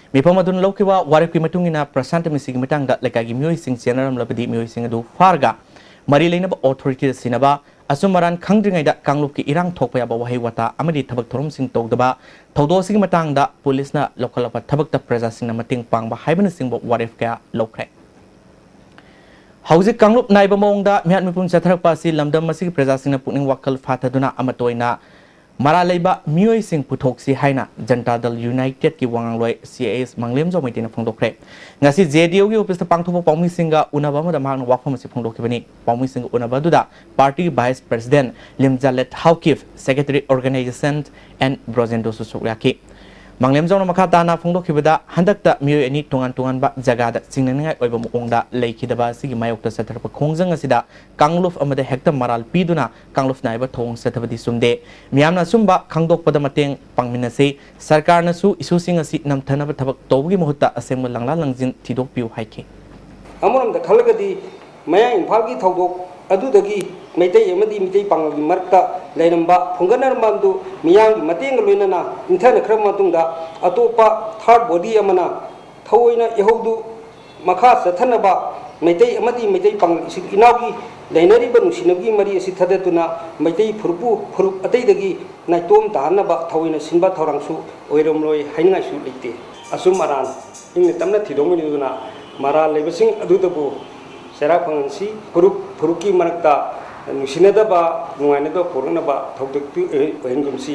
ꯃꯤꯐꯝ ꯑꯗꯨꯅ ꯂꯧꯈꯤꯕ ꯋꯥꯔꯦꯞꯀꯤ ꯃꯇꯨꯡ ꯏꯟꯅ ꯄ꯭ꯔꯁꯥꯟꯇ ꯃꯤꯁꯤꯒꯤ ꯃꯇꯥꯡꯗ ꯂꯩꯀꯥꯏꯒꯤ ꯃꯤꯑꯣꯏꯁꯤꯡ ꯆꯦꯟꯅꯔꯝꯂꯕꯗꯤ ꯃꯤꯑꯣꯏꯁꯤꯡ ꯑꯗꯨ ꯐꯥꯔꯒ ꯃꯔꯤ ꯂꯩꯅꯕ authorityꯗ ꯁꯤꯟꯅꯕ, ꯑꯆꯨꯝ ꯑꯔꯥꯟ ꯈꯪꯗ꯭ꯔꯤꯉꯩꯗ ꯀꯥꯡꯂꯨꯞꯀꯤ ꯏꯔꯥꯡ ꯊꯣꯛꯄ ꯌꯥꯕ ꯋꯥꯍꯩ ꯋꯥꯇꯥ ꯑꯃꯗꯤ ꯊꯕꯛ ꯊꯧꯔꯝꯁꯤꯡ ꯇꯧꯗꯕ, ꯊꯧꯗꯣꯛ ꯑꯁꯤꯒꯤ ꯃꯇꯥꯡꯗ ꯄꯨꯂꯤꯁꯅ ꯂꯧꯈꯠꯂꯛꯄ ꯊꯕꯛꯇ ꯄ꯭ꯔꯖꯥꯁꯤꯡꯅ ꯃꯇꯦꯡ ꯄꯥꯡꯕ ꯍꯥꯏꯕꯅꯆꯤꯡꯕ ꯋꯥꯔꯦꯞ ꯀꯌꯥ ꯂꯧꯈ꯭ꯔꯦ꯫ ꯍꯧꯖꯤꯛ ꯀꯥꯡꯂꯨꯞ ꯅꯥꯏꯕ ꯃꯑꯣꯡꯗ ꯃꯤꯍꯥꯠ ꯃꯤꯄꯨꯟ ꯆꯠꯊꯔꯛꯄ ꯑꯁꯤ ꯂꯝꯗꯝ ꯑꯁꯤꯒꯤ ꯄ꯭ꯔꯖꯥꯁꯤꯡꯅ ꯄꯨꯛꯅꯤꯡ ꯋꯥꯈꯜ ꯐꯥꯊꯗꯨꯅ ꯑꯃꯠꯇ ꯑꯣꯏꯅ ꯃꯔꯥꯜ ꯂꯩꯕ ꯃꯤꯑꯣꯏꯁꯤꯡ ꯄꯨꯊꯣꯛꯁꯤ ꯍꯥꯏꯅ ꯖꯟꯇꯥ ꯗꯜ ꯌꯨꯅꯥꯏꯇꯦꯗꯀꯤ ꯋꯥꯉꯥꯡꯂꯣꯏ ꯁꯤ ꯑꯦꯁ ꯃꯪꯂꯦꯝꯖꯥꯎ ꯃꯩꯇꯩꯅ ꯐꯣꯡꯗꯣꯛꯈ꯭ꯔꯦ꯫ ꯉꯁꯤ ꯖꯦ ꯗꯤ ꯌꯨꯒꯤ ꯑꯣꯐꯤꯁꯇ ꯄꯥꯡꯊꯣꯛꯄ ꯄꯥꯎꯃꯤꯁꯤꯡꯒ ꯎꯅꯕ ꯑꯃꯗ ꯃꯍꯥꯛꯅ ꯋꯥꯐꯝ ꯑꯁꯤ ꯐꯣꯡꯗꯣꯛꯈꯤꯕꯅꯤ꯫ ꯄꯥꯎꯃꯤꯁꯤꯡꯒ ꯎꯅꯕ ꯑꯗꯨꯗ partyꯒꯤ vice president ꯂꯤꯝꯖꯥꯂꯦꯠ Haokip, secretary organization and ꯕ꯭ꯔꯣꯖꯦꯟꯗꯣꯁꯨ ꯁꯔꯨꯛ ꯌꯥꯈꯤ꯫ ꯃꯪꯂꯦꯝꯖꯥꯎꯅ ꯃꯈꯥ ꯇꯥꯅ ꯐꯣꯡꯗꯣꯛꯈꯤꯕꯗ, ꯍꯟꯗꯛꯇ ꯃꯤꯑꯣꯏ ꯑꯅꯤ ꯇꯣꯉꯥꯟ ꯇꯣꯉꯥꯟꯕ ꯖꯒꯥꯗ ꯆꯤꯡꯅꯅꯤꯡꯉꯥꯏ ꯑꯣꯏꯕ ꯃꯑꯣꯡꯗ ꯂꯩꯈꯤꯗꯕ ꯑꯁꯤꯒꯤ ꯃꯥꯌꯣꯛꯇ ꯆꯠꯊꯔꯛꯄ ꯈꯣꯡꯖꯪ ꯑꯁꯤꯗ ꯀꯥꯡꯂꯨꯞ ꯑꯃꯗ ꯍꯦꯛꯇ ꯃꯔꯥꯜ ꯄꯤꯗꯨꯅ ꯀꯥꯡꯂꯨꯞ ꯅꯥꯏꯕ ꯊꯧꯑꯣꯡ ꯆꯠꯊꯕꯗꯤ ꯆꯨꯝꯗꯦ꯫ ꯃꯤꯌꯥꯝꯅ ꯑꯆꯨꯝꯕ ꯈꯪꯗꯣꯛꯄꯗ ꯃꯇꯦꯡ ꯄꯥꯡꯃꯤꯟꯅꯁꯤ꯫ ꯁꯔꯀꯥꯔꯅꯁꯨ ꯏꯁꯨꯁꯤꯡ ꯑꯁꯤ ꯅꯝꯊꯅꯕ ꯊꯕꯛ ꯇꯧꯕꯒꯤ ꯃꯍꯨꯠꯇ ꯑꯁꯦꯡꯕ ꯂꯪꯂꯥ ꯂꯪꯖꯤꯟ ꯊꯤꯗꯣꯛꯄꯤꯌꯨ ꯍꯥꯏꯈꯤ꯫ ꯑꯃꯔꯣꯝꯗ ꯈꯜꯂꯒꯗꯤ ꯃꯌꯥꯡ ꯏꯝꯐꯥꯜꯒꯤ ꯊꯧꯗꯣꯛ ꯑꯗꯨꯗꯒꯤ ꯃꯩꯇꯩ ꯑꯃꯗꯤ ꯃꯤꯇꯩ ꯄꯥꯉꯜꯒꯤ ꯃꯔꯛꯇ ꯂꯩꯔꯝꯕ ꯐꯨꯡꯒꯠꯅꯔꯝꯕ ꯑꯗꯨ ꯃꯤꯌꯥꯝꯒꯤ ꯃꯇꯦꯡꯒ ꯂꯣꯏꯅꯅ ꯏꯪꯊꯅꯈ꯭ꯔꯕ ꯃꯇꯨꯡꯗ ꯑꯇꯣꯞꯄ third body ꯑꯃꯅ ꯊꯑꯣꯏꯅ ꯏꯍꯧꯗꯨ ꯃꯈꯥ ꯆꯠꯊꯅꯕ ꯃꯩꯇꯩ ꯑꯃꯗꯤ ꯃꯩꯇꯩ ꯄꯥꯉꯜ ꯏꯆꯤꯜ ꯏꯅꯥꯎꯒꯤ ꯂꯩꯅꯔꯤꯕ ꯅꯨꯡꯁꯤꯅꯕꯒꯤ ꯃꯔꯤ ꯑꯁꯤ ꯊꯗꯠꯇꯨꯅ ꯃꯩꯇꯩ ꯐꯨꯔꯨꯞꯄꯨ ꯐꯨꯔꯨꯞ ꯑꯇꯩꯗꯒꯤ ꯅꯥꯏꯇꯣꯝ ꯇꯥꯍꯟꯅꯕ ꯊꯑꯣꯏꯅ ꯁꯤꯟꯕ ꯊꯧꯔꯥꯡꯁꯨ ꯑꯣꯏꯔꯝꯂꯣꯏ ꯍꯥꯏꯅꯤꯡꯉꯥꯏꯁꯨ ꯂꯩꯇꯦ꯫ ꯑꯆꯨꯝ ꯑꯔꯥꯟ ꯏꯪꯅ ꯇꯞꯅ ꯊꯤꯗꯣꯛꯃꯤꯟꯅꯗꯨꯅ ꯃꯔꯥꯜ ꯂꯩꯕꯁꯤꯡ ꯑꯗꯨꯗꯕꯨ ꯆꯩꯔꯥꯛ ꯐꯪꯍꯟꯁꯤ꯫ ꯐꯨꯔꯨꯞ ꯐꯨꯔꯨꯞꯀꯤ ꯃꯔꯛꯇ ꯅꯨꯡꯁꯤꯅꯗꯕ, ꯅꯨꯡꯉꯥꯏꯅꯗꯕ ꯄꯣꯔꯛꯅꯕ ꯊꯧꯗꯣꯛꯇꯨ ꯑꯣꯏꯍꯟꯒꯨꯝꯁꯤ꯫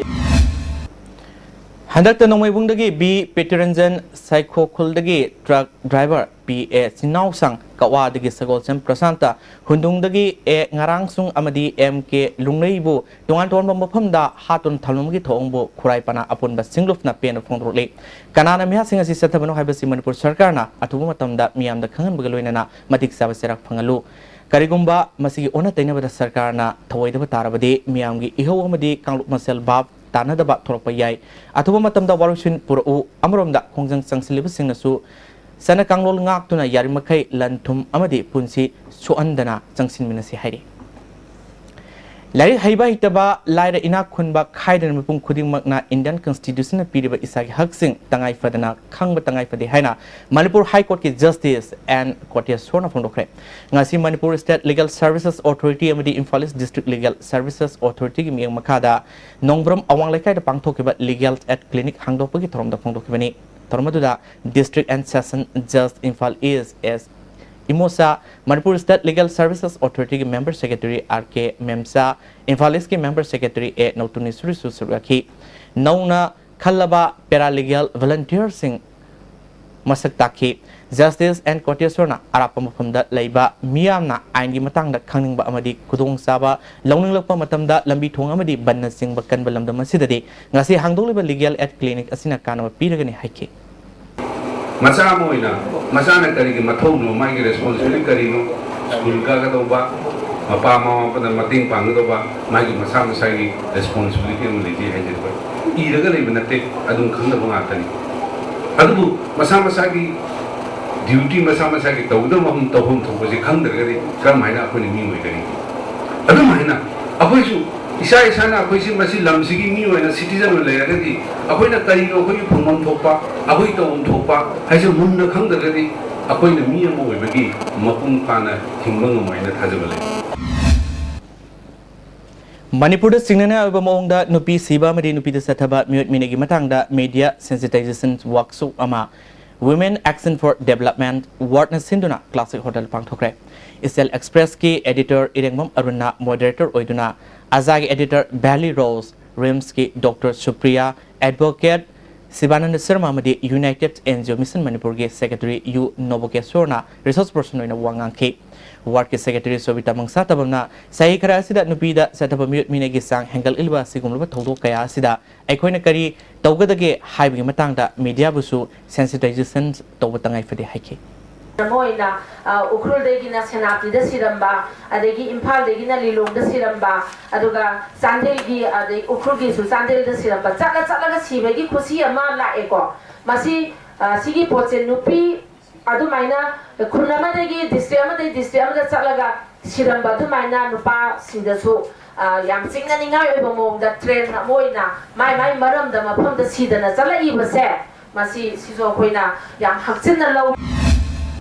ꯍꯟꯗꯛꯇ ꯅꯣꯡꯃꯩꯕꯨꯡꯗꯒꯤ ꯕꯤ ꯄꯤꯇꯤꯔꯟꯖꯟ, ꯁꯥꯏꯈꯣꯈꯨꯜꯗꯒꯤ ꯇ꯭ꯔꯛ ꯗ꯭ꯔꯥꯏꯚꯔ ꯄꯤ ꯑꯦ ꯆꯤꯅꯥꯎꯁꯥꯡ, ꯀꯛꯋꯥꯗꯒꯤ ꯁꯒꯣꯜꯁꯦꯝ ꯄ꯭ꯔꯁꯥꯟꯇ, ꯍꯨꯟꯗꯨꯡꯗꯒꯤ ꯑꯦ ꯉꯔꯥꯡꯁꯨꯡ ꯑꯃꯗꯤ ꯑꯦꯝ ꯀꯦ ꯂꯨꯡꯂꯩꯕꯨ ꯇꯣꯉꯥꯟ ꯇꯣꯉꯥꯟꯕ ꯃꯐꯝꯗ ꯍꯥꯠꯇꯨꯅ ꯊꯝꯂꯝꯕꯒꯤ ꯊꯧꯑꯣꯡꯕꯨ ꯈꯨꯔꯥꯏ ꯄꯅꯥ ꯑꯄꯨꯟꯕ ꯁꯤꯡꯂꯨꯞꯅ ꯄꯦꯟꯅ ꯐꯣꯡꯗꯣꯔꯛꯂꯤ꯫ ꯀꯅꯥꯅ ꯃꯤꯍꯥꯠꯁꯤꯡ ꯑꯁꯤ ꯆꯠꯊꯕꯅꯣ ꯍꯥꯏꯕꯁꯤ ꯃꯅꯤꯄꯨꯔ ꯁꯔꯀꯥꯔꯅ ꯑꯊꯨꯕ ꯃꯇꯝꯗ ꯃꯤꯌꯥꯝꯗ ꯈꯪꯍꯟꯕꯒ ꯂꯣꯏꯅꯅ ꯃꯇꯤꯛ ꯆꯥꯕ ꯆꯩꯔꯥꯛ ꯐꯪꯍꯜꯂꯨ꯫ ꯀꯔꯤꯒꯨꯝꯕ ꯃꯁꯤꯒꯤ ꯑꯣꯟꯅ ꯇꯩꯅꯕꯗ ꯁꯔꯀꯥꯔꯅ ꯊꯧꯑꯣꯏꯗꯕ ꯇꯥꯔꯕꯗꯤ ꯃꯤꯌꯥꯝꯒꯤ ꯏꯍꯧ ꯑꯃꯗꯤ ꯀꯥꯡꯂꯨꯞ ꯃꯁꯦꯜ ꯚꯥꯞ ꯇꯥꯅꯗꯕ ꯊꯣꯛꯂꯛꯄ ꯌꯥꯏ꯫ ꯑꯊꯨꯕ ꯃꯇꯝꯗ ꯋꯥꯔꯣꯏꯁꯤꯟ ꯄꯨꯔꯛꯎ꯫ ꯑꯃꯔꯣꯝꯗ ꯈꯣꯡꯖꯪ ꯆꯪꯁꯤꯜꯂꯤꯕꯁꯤꯡꯅꯁꯨ ꯆꯠꯅ ꯀꯥꯡꯂꯣꯟ ꯉꯥꯛꯇꯨꯅ ꯌꯥꯔꯤꯃꯈꯩ ꯂꯟ ꯊꯨꯝ ꯑꯃꯗꯤ ꯄꯨꯟꯁꯤ ꯁꯣꯛꯍꯟꯗꯅ ꯆꯪꯁꯤꯟꯃꯤꯟꯅꯁꯤ ꯍꯥꯏꯔꯤ꯫ ꯂꯥꯏꯔꯤꯛ ꯍꯩꯕ ꯍꯩꯇꯕ, ꯂꯥꯏꯔ ꯏꯅꯥꯛ ꯈꯨꯟꯕ ꯈꯥꯏꯗꯅ ꯃꯤꯄꯨꯝ ꯈꯨꯗꯤꯡꯃꯛꯅ Indian Constitution ꯅ ꯄꯤꯔꯤꯕ ꯏꯁꯥꯒꯤ ꯍꯛꯁꯤꯡ ꯇꯉꯥꯏ ꯐꯗꯅ ꯈꯪꯕ ꯇꯉꯥꯏ ꯐꯗꯦ ꯍꯥꯏꯅ ꯃꯅꯤꯄꯨꯔ High Court ꯀꯤ Justice N ꯀꯣꯇꯦꯁꯣꯔꯅ ꯐꯣꯡꯗꯣꯛꯈ꯭ꯔꯦ꯫ ꯉꯁꯤ Manipur State Legal Services Authority ꯑꯃꯗꯤ Imphal East District Legal Services Authority ꯒꯤ ꯃꯤꯠꯌꯦꯡ ꯃꯈꯥꯗ ꯅꯣꯡꯕ꯭ꯔꯝ ꯑꯋꯥꯡ ꯂꯩꯀꯥꯏꯗ ꯄꯥꯡꯊꯣꯛꯈꯤꯕ Legal Aid Clinic ꯍꯥꯡꯗꯣꯛꯄꯒꯤ ꯊꯧꯔꯝꯗ ꯐꯣꯡꯗꯣꯛꯈꯤꯕꯅꯤ꯫ ꯊꯧꯔꯝ ꯑꯗꯨꯗ District and Session Judge Imphal East S ꯏꯃꯣꯁꯥ, Manipur State Legal Services Authority ꯒꯤ Member Secretary R K ꯃꯦꯝꯆꯥ, Imphal East ꯀꯤ Member Secretary A ꯅꯧꯇꯨꯅꯤꯁꯣꯔꯤꯁꯨ ꯁꯔꯨꯛ ꯌꯥꯈꯤ꯫ ꯅꯧꯅ ꯈꯜꯂꯕ paralegal volunteer ꯁꯤꯡ ꯃꯁꯛ ꯇꯥꯛꯈꯤ꯫ Justice N ꯀꯣꯇꯦꯁꯣꯔꯅ ꯑꯔꯥꯞꯄ ꯃꯐꯝꯗ ꯂꯩꯕ ꯃꯤꯌꯥꯝꯅ ꯑꯥꯏꯟꯒꯤ ꯃꯇꯥꯡꯗ ꯈꯪꯅꯤꯡꯕ ꯑꯃꯗꯤ ꯈꯨꯗꯣꯡꯆꯥꯕ ꯂꯧꯅꯤꯡꯂꯛꯄ ꯃꯇꯝꯗ ꯂꯝꯕꯤ ꯊꯣꯡ ꯑꯃꯗꯤ ꯕꯟꯅꯆꯤꯡꯕ ꯀꯟꯕ ꯂꯝꯗꯝ ꯑꯁꯤꯗꯗꯤ ꯉꯁꯤ ꯍꯥꯡꯗꯣꯛꯂꯤꯕ Legal Aid Clinic ꯑꯁꯤꯅ ꯀꯥꯟꯅꯕ ꯄꯤꯔꯒꯅꯤ ꯍꯥꯏꯈꯤ꯫ ꯃꯆꯥ ꯑꯃ ꯑꯣꯏꯅ ꯃꯆꯥꯅ ꯀꯔꯤꯒꯤ ꯃꯊꯧꯅꯣ, ꯃꯥꯒꯤ responsibility ꯀꯔꯤꯅꯣ, ꯁ꯭ꯀꯨꯜ ꯀꯥꯒꯗꯧꯕ, ꯃꯄꯥ ꯃꯃꯥ ꯃꯄꯥꯗ ꯃꯇꯦꯡ ꯄꯥꯡꯒꯗꯧꯕ, ꯃꯥꯒꯤ ꯃꯁꯥ ꯃꯁꯥꯒꯤ responsibility ꯑꯃ ꯂꯩꯖꯩ ꯍꯥꯏꯖꯔꯤꯕ꯫ ꯏꯔꯒ ꯂꯩꯕ ꯅꯠꯇꯦ, ꯑꯗꯨꯝ ꯈꯪꯅꯕ ꯉꯥꯛꯇꯅꯤ꯫ ꯑꯗꯨꯕꯨ ꯃꯁꯥ ꯃꯁꯥꯒꯤ duty, ꯃꯁꯥ ꯃꯁꯥꯒꯤ ꯇꯧꯒꯗꯕ ꯃꯐꯝ, ꯇꯧꯐꯝ ꯊꯣꯛꯄꯁꯤ ꯈꯪꯗ꯭ꯔꯒꯗꯤ ꯀꯔꯝ ꯍꯥꯏꯅ ꯑꯩꯈꯣꯏꯅ ꯃꯤ ꯑꯣꯏꯒꯅꯤ? ꯑꯗꯨꯝ ꯍꯥꯏꯅ ꯑꯩꯈꯣꯏꯁꯨ ꯏꯁꯥ ꯏꯁꯥꯅ ꯑꯩꯈꯣꯏꯁꯤ ꯃꯁꯤ ꯂꯝꯁꯤꯒꯤ ꯃꯤ ꯑꯣꯏꯅ citizen ꯑꯣꯏꯅ ꯂꯩꯔꯒꯗꯤ ꯑꯩꯈꯣꯏꯅ ꯀꯔꯤꯅꯣ ꯑꯩꯈꯣꯏꯒꯤ ꯐꯪꯐꯝ ꯊꯣꯛꯄ, ꯑꯩꯈꯣꯏ ꯇꯧꯐꯝ ꯊꯣꯛꯄ ꯍꯥꯏꯁꯦ ꯃꯨꯟꯅ ꯈꯪꯗ꯭ꯔꯒꯗꯤ ꯑꯩꯈꯣꯏꯅ ꯃꯤ ꯑꯃ ꯑꯣꯏꯕꯒꯤ ꯃꯄꯨꯡ ꯐꯥꯅ ꯍꯤꯡꯕ ꯉꯝꯃꯣꯏ ꯍꯥꯏꯅ ꯊꯥꯖꯕ ꯂꯩ꯫ ꯃꯅꯤꯄꯨꯔꯗ ꯆꯤꯡꯅꯅꯤꯡꯉꯥꯏ ꯑꯣꯏꯕ ꯃꯑꯣꯡꯗ ꯅꯨꯄꯤ ꯁꯤꯕ ꯑꯃꯗꯤ ꯅꯨꯄꯤꯗ ꯆꯠꯊꯕ ꯃꯤꯑꯣꯠ ꯃꯤꯅꯩꯒꯤ ꯃꯇꯥꯡꯗ media sensitization workshop ꯑꯃ Women Action for Development ward ꯅ ꯁꯤꯟꯗꯨꯅ Classic Hotel ꯗ ꯄꯥꯡꯊꯣꯛꯈ꯭ꯔꯦ꯫ East Cell Express ꯀꯤ editor ꯏꯔꯦꯡꯕꯝ ꯑꯔꯨꯟꯅ moderator ꯑꯣꯏꯗꯨꯅ, ꯑꯖꯥꯒꯤ editor Valley Rose, ꯔꯤꯝꯁꯀꯤ Doctor Supriya, advocate Sivananda Sharma ꯑꯃꯗꯤ United N G O Mission ꯃꯅꯤꯄꯨꯔꯒꯤ secretary ꯌꯨ ꯅꯣꯕꯣꯀꯦꯁꯣꯔꯅ resource person ꯑꯣꯏꯅ ꯋꯥ ꯉꯥꯡꯈꯤ꯫ Ward ꯀꯤ secretary ꯁꯣꯕꯤꯇꯥ ꯃꯪꯁꯥ ꯇꯕꯝꯅ ꯆꯍꯤ ꯈꯔ ꯑꯁꯤꯗ ꯅꯨꯄꯤꯗ ꯆꯠꯊꯕ ꯃꯤꯑꯣꯠ ꯃꯤꯅꯩꯒꯤ ꯆꯥꯡ ꯍꯦꯟꯒꯠꯂꯛꯂꯤꯕ ꯑꯁꯤꯒꯨꯝꯂꯕ ꯊꯧꯗꯣꯛ ꯀꯌꯥ ꯑꯁꯤꯗ ꯑꯩꯈꯣꯏꯅ ꯀꯔꯤ ꯇꯧꯒꯗꯒꯦ ꯍꯥꯏꯕꯒꯤ ꯃꯇꯥꯡꯗ media ꯕꯨꯁꯨ sensitization ꯇꯧꯕ ꯇꯉꯥꯏ ꯐꯗꯦ ꯍꯥꯏꯈꯤ꯫ ꯑꯃ ꯑꯣꯏꯅ, ꯑ, ꯎꯈ꯭ꯔꯨꯜꯗꯒꯤꯅ ꯁꯦꯅꯥꯄꯇꯤꯗ ꯁꯤꯔꯝꯕ, ꯑꯗꯒꯤ ꯏꯝꯐꯥꯜꯗꯒꯤꯅ ꯂꯤꯂꯣꯡꯗ ꯁꯤꯔꯝꯕ, ꯑꯗꯨꯒ ꯆꯥꯟꯗꯦꯜꯒꯤ, ꯑꯗꯩ ꯎꯈ꯭ꯔꯨꯜꯒꯤꯁꯨ ꯆꯥꯟꯗꯦꯜꯗ ꯁꯤꯔꯝꯕ, ꯆꯠꯂ ꯆꯠꯂꯒ ꯁꯤꯕꯒꯤ ꯈꯨꯁꯤ ꯑꯃ ꯂꯥꯛꯑꯦꯀꯣ꯫ ꯃꯁꯤ, ꯑ, ꯁꯤꯒꯤ ꯄꯣꯠꯁꯦ ꯅꯨꯄꯤ ꯑꯗꯨꯃꯥꯏꯅ ꯈꯨꯟ ꯑꯃꯗꯒꯤ ꯗꯤꯁꯇ꯭ꯔꯤꯛ ꯑꯃꯗꯒꯤ ꯗꯤꯁꯇ꯭ꯔꯤꯛ ꯑꯃꯗ ꯆꯠꯂꯒ ꯁꯤꯔꯝꯕ ꯑꯗꯨꯃꯥꯏꯅ ꯅꯨꯄꯥꯁꯤꯡꯗꯁꯨ, ꯑ, ꯌꯥꯝ ꯆꯤꯡꯅꯅꯤꯡꯉꯥꯏ ꯑꯣꯏꯕ ꯃꯑꯣꯡꯗ ꯇ꯭ꯔꯦꯟ ꯑꯃ ꯑꯣꯏꯅ ꯃꯥꯏ ꯃꯥꯏ ꯃꯔꯝꯗ ꯃꯐꯝꯗ ꯁꯤꯗꯅ ꯆꯠꯂꯛꯏꯕꯁꯦ, ꯃꯁꯤ ꯁꯤꯁꯨ ꯑꯩꯈꯣꯏꯅ ꯌꯥꯝ ꯍꯛꯆꯤꯟꯅ ꯂꯧ꯫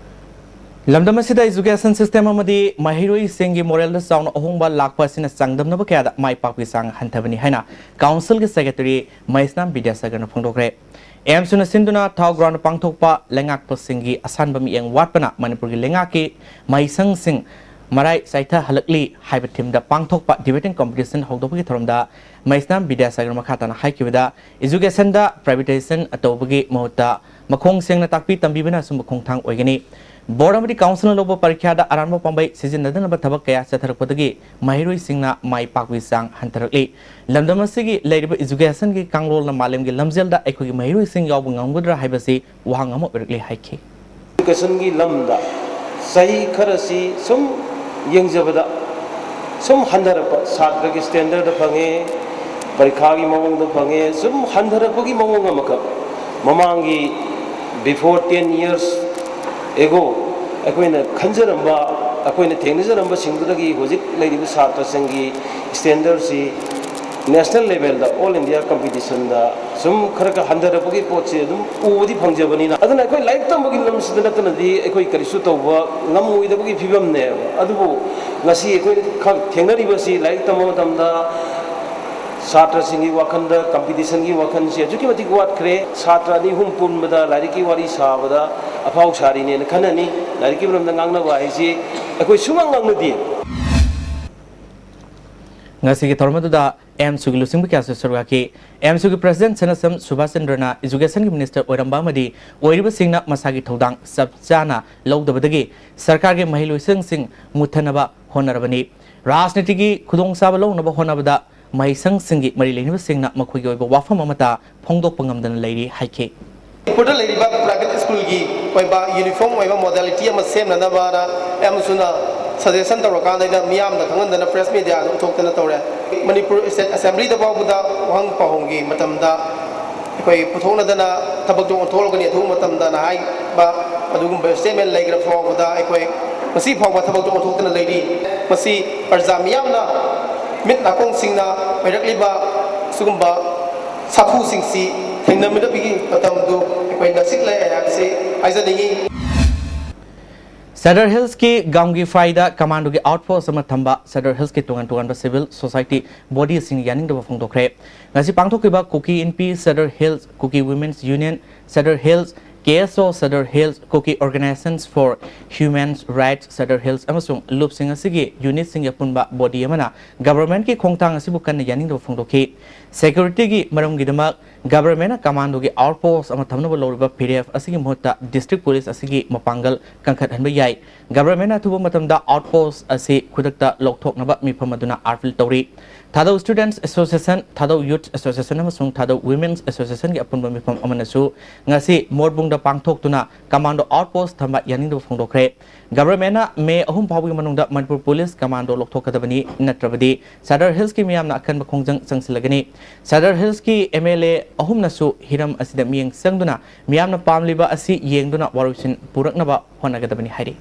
ꯂꯝꯗꯝ ꯑꯁꯤꯗ education system ꯑꯃꯗꯤ ꯃꯍꯩꯔꯣꯏꯁꯤꯡꯒꯤ moralꯗ ꯆꯥꯎꯅ ꯑꯍꯣꯡꯕ ꯂꯥꯛꯄ ꯑꯁꯤꯅ ꯆꯥꯡꯗꯝꯅꯕ ꯀꯌꯥꯗ ꯃꯥꯏ ꯄꯥꯛꯄꯒꯤ ꯆꯥꯡ ꯍꯟꯊꯕꯅꯤ ꯍꯥꯏꯅ councilꯒꯤ secretary ꯃꯍꯦꯁꯅꯥꯝ ꯕꯤꯗ꯭ꯌꯥꯁꯥꯒꯔꯅ ꯐꯣꯡꯗꯣꯛꯈ꯭ꯔꯦ꯫ AMSUꯅ ꯁꯤꯟꯗꯨꯅ ꯊꯥꯎ groundꯗ ꯄꯥꯡꯊꯣꯛꯄ ꯂꯩꯉꯥꯛꯄꯁꯤꯡꯒꯤ ꯑꯁꯥꯟꯕ ꯃꯤꯠꯌꯦꯡ ꯋꯥꯠꯄꯅ ꯃꯅꯤꯄꯨꯔꯒꯤ ꯂꯩꯉꯥꯛꯀꯤ ꯃꯍꯩꯁꯪꯁꯤꯡ ꯃꯔꯥꯏ ꯆꯥꯏꯊꯍꯜꯂꯛꯂꯤ ꯍꯥꯏꯕ themeꯗ ꯄꯥꯡꯊꯣꯛꯄ debating competition ꯍꯧꯗꯣꯛꯄꯒꯤ ꯊꯧꯔꯝꯗ ꯃꯍꯦꯁꯅꯥꯝ ꯕꯤꯗ꯭ꯌꯥꯁꯥꯒꯔ ꯃꯈꯥ ꯇꯥꯅ ꯍꯥꯏꯈꯤꯕꯗ, educationꯗ privatization ꯇꯧꯕꯒꯤ ꯃꯍꯨꯠꯇ ꯃꯈꯣꯡ ꯁꯦꯡꯅ ꯇꯥꯛꯄꯤ ꯇꯝꯕꯤꯕꯅ ꯑꯆꯨꯝꯕ ꯈꯣꯡꯊꯥꯡ ꯑꯣꯏꯒꯅꯤ꯫ Board ꯑꯃꯗꯤ councilꯅ ꯂꯧꯕ ꯄꯔꯤꯈ꯭ꯌꯥꯗ ꯑꯔꯥꯟꯕ ꯄꯥꯝꯕꯩ ꯁꯤꯖꯤꯟꯅꯗꯅꯕ ꯊꯕꯛ ꯀꯌꯥ ꯆꯠꯊꯔꯛꯄꯗꯒꯤ ꯃꯍꯩꯔꯣꯏꯁꯤꯡꯅ ꯃꯥꯏ ꯄꯥꯛꯄꯒꯤ ꯆꯥꯡ ꯍꯟꯊꯔꯛꯂꯤ꯫ ꯂꯝꯗꯝ ꯑꯁꯤꯒꯤ ꯂꯩꯔꯤꯕ educationꯒꯤ ꯀꯥꯡꯂꯣꯟꯅ ꯃꯥꯂꯦꯝꯒꯤ ꯂꯝꯖꯦꯜꯗ ꯑꯩꯈꯣꯏꯒꯤ ꯃꯍꯩꯔꯣꯏꯁꯤꯡ ꯌꯥꯎꯕ ꯉꯝꯒꯗ꯭ꯔꯥ ꯍꯥꯏꯕꯁꯤ ꯋꯥꯍꯪ ꯑꯃ ꯑꯣꯏꯔꯛꯂꯤ ꯍꯥꯏꯈꯤ꯫ Educationꯒꯤ ꯂꯝꯗ ꯆꯍꯤ ꯈꯔꯁꯤ ꯁꯨꯝ ꯌꯦꯡꯖꯕꯗ ꯁꯨꯝ ꯍꯟꯊꯔꯛꯄ, ꯁꯥꯇ꯭ꯔꯒꯤ standardꯗ ꯐꯪꯉꯦ, ꯄꯔꯤꯈꯥꯒꯤ ꯃꯑꯣꯡꯗ ꯐꯪꯉꯦ, ꯁꯨꯝ ꯍꯟꯊꯔꯛꯄꯒꯤ ꯃꯑꯣꯡ ꯑꯃꯈꯛ꯫ ꯃꯃꯥꯡꯒꯤ before ten years ago ꯑꯩꯈꯣꯏꯅ ꯈꯟꯖꯔꯝꯕ, ꯑꯩꯈꯣꯏꯅ ꯊꯦꯡꯅꯖꯔꯝꯕꯁꯤꯡꯗꯨꯗꯒꯤ ꯍꯧꯖꯤꯛ ꯂꯩꯔꯤꯕ ꯁꯥꯇ꯭ꯔꯁꯤꯡꯒꯤ standardꯁꯤ national levelꯗ, all India competitionꯗ ꯁꯨꯝ ꯈꯔ ꯈꯔ ꯍꯟꯊꯔꯛꯄꯒꯤ ꯄꯣꯠꯁꯤ ꯑꯗꯨꯝ ꯎꯕꯗꯤ ꯐꯪꯖꯕꯅꯤꯅ, ꯑꯗꯨꯅ ꯑꯩꯈꯣꯏ ꯂꯥꯏꯔꯤꯛ ꯇꯝꯕꯒꯤ ꯂꯝꯁꯤꯗ ꯅꯠꯇꯅꯗꯤ ꯑꯩꯈꯣꯏ ꯀꯔꯤꯁꯨ ꯇꯧꯕ ꯉꯝꯃꯣꯏꯗꯕꯒꯤ ꯐꯤꯕꯝꯅꯦꯕ꯫ ꯑꯗꯨꯕꯨ ꯉꯁꯤ ꯑꯩꯈꯣꯏꯅ ꯈꯛ ꯊꯦꯡꯅꯔꯤꯕꯁꯤ, ꯂꯥꯏꯔꯤꯛ ꯇꯝꯕ ꯃꯇꯝꯗ ꯁꯥꯇ꯭ꯔꯁꯤꯡꯒꯤ ꯋꯥꯈꯜꯗ, competitionꯒꯤ ꯋꯥꯈꯜꯁꯤ ꯑꯗꯨꯛꯀꯤ ꯃꯇꯤꯛ ꯋꯥꯠꯈ꯭ꯔꯦ꯫ ꯁꯥꯇ꯭ꯔ ꯑꯅꯤ ꯑꯍꯨꯝ ꯄꯨꯟꯕꯗ ꯂꯥꯏꯔꯤꯛꯀꯤ ꯋꯥꯔꯤ ꯁꯥꯕꯗ ꯑꯐꯥꯎ ꯁꯥꯔꯤꯅꯦꯅ ꯈꯟꯅꯅꯤ꯫ ꯂꯥꯏꯔꯤꯛꯀꯤ ꯃꯔꯝꯗ ꯉꯥꯡꯅꯕ ꯍꯥꯏꯁꯤ ꯑꯩꯈꯣꯏ ꯁꯨꯡꯉꯥꯡ ꯉꯥꯡꯅꯗꯦ꯫ ꯉꯁꯤꯒꯤ ꯊꯧꯔꯝ ꯑꯗꯨꯗ AMSUꯒꯤ ꯂꯨꯆꯤꯡꯕ ꯀꯌꯥꯁꯨ ꯁꯔꯨꯛ ꯌꯥꯈꯤ꯫ AMSUꯒꯤ president ꯁꯅꯥꯁꯝ ꯁꯨꯕꯥꯁꯆꯟꯗ꯭ꯔꯅ educationꯒꯤ minister ꯑꯣꯏꯔꯝꯕ ꯑꯃꯗꯤ ꯑꯣꯏꯔꯤꯕꯁꯤꯡꯅ ꯃꯁꯥꯒꯤ ꯊꯧꯗꯥꯡ ꯆꯞ ꯆꯥꯅ ꯂꯧꯗꯕꯗꯒꯤ ꯁꯔꯀꯥꯔꯒꯤ ꯃꯍꯩꯂꯣꯏꯁꯪꯁꯤꯡ ꯃꯨꯠꯊꯅꯕ ꯍꯣꯠꯅꯔꯕꯅꯤ꯫ ꯔꯥꯖꯅꯤꯇꯤꯒꯤ ꯈꯨꯗꯣꯡꯆꯥꯕ ꯂꯧꯅꯕ ꯍꯣꯠꯅꯕꯗ ꯃꯍꯩꯁꯪꯁꯤꯡꯒꯤ ꯃꯔꯤ ꯂꯩꯅꯕꯁꯤꯡꯅ ꯃꯈꯣꯏꯒꯤ ꯑꯣꯏꯕ ꯋꯥꯐꯝ ꯑꯃꯠꯇ ꯐꯣꯡꯗꯣꯛꯄ ꯉꯝꯗꯅ ꯂꯩꯔꯤ ꯍꯥꯏꯈꯤ꯫ ꯃꯅꯤꯄꯨꯔꯗ ꯂꯩꯔꯤꯕ private schoolꯒꯤ ꯑꯣꯏꯕ uniform ꯑꯣꯏꯕ modality ꯑꯃ ꯁꯦꯝꯅꯅꯕꯅ AMSUꯅ suggestion ꯇꯧꯔꯀꯥꯟꯗ ꯑꯩꯅ ꯃꯤꯌꯥꯝꯗ ꯈꯪꯍꯟꯗꯅ press mediaꯗ ꯎꯠꯊꯣꯛꯇꯅ ꯇꯧꯔꯦ꯫ ꯃꯅꯤꯄꯨꯔ State Assemblyꯗ ꯐꯥꯎꯕꯗ ꯋꯥꯍꯪ ꯄꯥꯎꯍꯪꯒꯤ ꯃꯇꯝꯗ ꯑꯩꯈꯣꯏ ꯄꯨꯊꯣꯛꯅꯗꯅ ꯊꯕꯛꯇꯣ ꯑꯣꯟꯊꯣꯛꯂꯒꯅꯤ ꯑꯊꯨꯕ ꯃꯇꯝꯗꯅ ꯍꯥꯏꯕ ꯑꯗꯨꯒꯨꯝꯕ ꯁ꯭ꯇꯦꯠꯃꯦꯟ ꯂꯩꯈ꯭ꯔ ꯐꯥꯎꯕꯗ ꯑꯩꯈꯣꯏ ꯉꯁꯤ ꯐꯥꯎꯕ ꯊꯕꯛꯇꯣ ꯑꯣꯟꯊꯣꯛꯇꯅ ꯂꯩꯔꯤ꯫ ꯃꯁꯤ ꯄ꯭ꯔꯖꯥ ꯃꯤꯌꯥꯝꯅ ꯃꯤꯠ ꯅꯥꯀꯣꯡꯁꯤꯡꯅ ꯑꯣꯏꯔꯛꯂꯤꯕ ꯁꯤꯒꯨꯝꯕ ꯁꯥꯐꯨꯁꯤꯡꯁꯤ ꯊꯦꯡꯅꯃꯤꯟꯅꯕꯒꯤ ꯃꯇꯝꯗꯨ ꯑꯩꯈꯣꯏ ꯅꯛꯁꯤꯜꯂꯛꯑꯦ ꯍꯥꯏꯕꯁꯤ ꯍꯥꯏꯖꯅꯤꯡꯏ꯫ ꯁꯗꯔ ꯍꯤꯜꯁꯀꯤ ꯒꯥꯝꯒꯤꯐꯥꯏꯗ ꯀꯃꯥꯟꯗꯣꯒꯤ ꯑꯥꯎꯠꯄꯣꯁ ꯑꯃ ꯊꯝꯕ ꯁꯗꯔ ꯍꯤꯜꯁꯀꯤ ꯇꯣꯉꯥꯟ ꯇꯣꯉꯥꯟꯕ ꯁꯤꯚꯤꯜ ꯁꯣꯁꯥꯏꯇꯤ ꯕꯣꯗꯤꯁꯤꯡ ꯌꯥꯅꯤꯡꯗꯕ ꯐꯣꯡꯗꯣꯛꯈ꯭ꯔꯦ꯫ ꯉꯁꯤ ꯄꯥꯡꯊꯣꯛꯈꯤꯕ Kuki Inpi Sadar hills, Kuki women's union Sadar hills, K S O Sadar hills, Kuki organisations for human rights Sadar hills ꯑꯃꯁꯨꯡ ꯂꯨꯞꯁꯤꯡ ꯑꯁꯤꯒꯤ ꯌꯨꯅꯤꯠꯁꯤꯡꯒꯤ ꯑꯄꯨꯟꯕ ꯕꯣꯗꯤ ꯑꯃꯅ ꯒꯚꯔꯟꯃꯦꯟꯠꯀꯤ ꯈꯣꯡꯊꯥꯡ ꯑꯁꯤꯕꯨ ꯀꯟꯅ ꯌꯥꯅꯤꯡꯗꯕ ꯐꯣꯡꯗꯣꯛꯈꯤ꯫ ꯁꯦꯀ꯭ꯌꯨꯔꯤꯇꯤꯒꯤ ꯃꯔꯝꯒꯤꯗꯃꯛ ꯒꯚꯔꯟꯃꯦꯟꯠꯅ ꯀꯃꯥꯟꯗꯣꯒꯤ ꯑꯥꯎꯠꯄꯣꯁ ꯑꯃ ꯊꯝꯅꯕ ꯂꯧꯔꯤꯕ ꯐꯤꯔꯦꯞ ꯑꯁꯤꯒꯤ ꯃꯍꯨꯠꯇ ꯗꯤꯁꯇ꯭ꯔꯤꯛ ꯄꯨꯂꯤꯁ ꯑꯁꯤꯒꯤ ꯃꯄꯥꯡꯒꯜ ꯀꯟꯈꯠꯍꯟꯕ ꯌꯥꯏ꯫ ꯒꯚꯔꯟꯃꯦꯟꯠꯅ ꯑꯊꯨꯕ ꯃꯇꯝꯗ ꯑꯥꯎꯠꯄꯣꯁ ꯑꯁꯤ ꯈꯨꯗꯛꯇ ꯂꯧꯊꯣꯛꯅꯕ ꯃꯤꯐꯝ ꯑꯗꯨꯅ ꯑꯥꯄꯤꯜ ꯇꯧꯔꯤ꯫ ꯊꯥꯗꯧ ꯁ꯭ꯇꯨꯗꯦꯟꯠꯁ ꯑꯦꯁꯣꯁꯤꯌꯦꯁꯟ, ꯊꯥꯗꯧ ꯌꯨꯊ ꯑꯦꯁꯣꯁꯤꯌꯦꯁꯟ ꯑꯃꯁꯨꯡ ꯊꯥꯗꯧ ꯋꯨꯃꯦꯟꯁ ꯑꯦꯁꯣꯁꯤꯌꯦꯁꯟꯒꯤ ꯑꯄꯨꯟꯕ ꯃꯤꯐꯝ ꯑꯃꯅꯁꯨ ꯉꯁꯤ ꯃꯣꯔꯕꯨꯡꯗ ꯄꯥꯡꯊꯣꯛꯇꯨꯅ ꯀꯃꯥꯟꯗꯣ ꯑꯥꯎꯠꯄꯣꯁ ꯊꯝꯕ ꯌꯥꯅꯤꯡꯗꯕ ꯐꯣꯡꯗꯣꯛꯈ꯭ꯔꯦ꯫ ꯒꯚꯔꯟꯃꯦꯟꯠꯅ ꯃꯦ ꯑꯍꯨꯝ ꯐꯥꯎꯕꯒꯤ ꯃꯅꯨꯡꯗ ꯃꯅꯤꯄꯨꯔ ꯄꯨꯂꯤꯁ ꯀꯃꯥꯟꯗꯣ ꯂꯧꯊꯣꯛꯀꯗꯕꯅꯤ, ꯅꯠꯇ꯭ꯔꯕꯗꯤ ꯁꯗꯔ ꯍꯤꯜꯁꯀꯤ ꯃꯤꯌꯥꯝꯅ ꯑꯀꯟꯕ ꯈꯣꯡꯖꯪ ꯆꯪꯁꯤꯜꯂꯒꯅꯤ꯫ ꯁꯗꯔ ꯍꯤꯜꯁꯀꯤ ꯑꯦꯝ ꯑꯦꯜ ꯑꯦ ꯑꯍꯨꯝꯅꯁꯨ ꯍꯤꯔꯝ ꯑꯁꯤꯗ ꯃꯤꯠꯌꯦꯡ ꯆꯪꯗꯨꯅ ꯃꯤꯌꯥꯝꯅ ꯄꯥꯝꯂꯤꯕ ꯑꯁꯤ ꯌꯦꯡꯗꯨꯅ ꯋꯥꯔꯣꯏꯁꯤꯟ ꯄꯨꯔꯛꯅꯕ ꯍꯣꯠꯅꯒꯗꯕꯅꯤ ꯍꯥꯏꯔꯤ꯫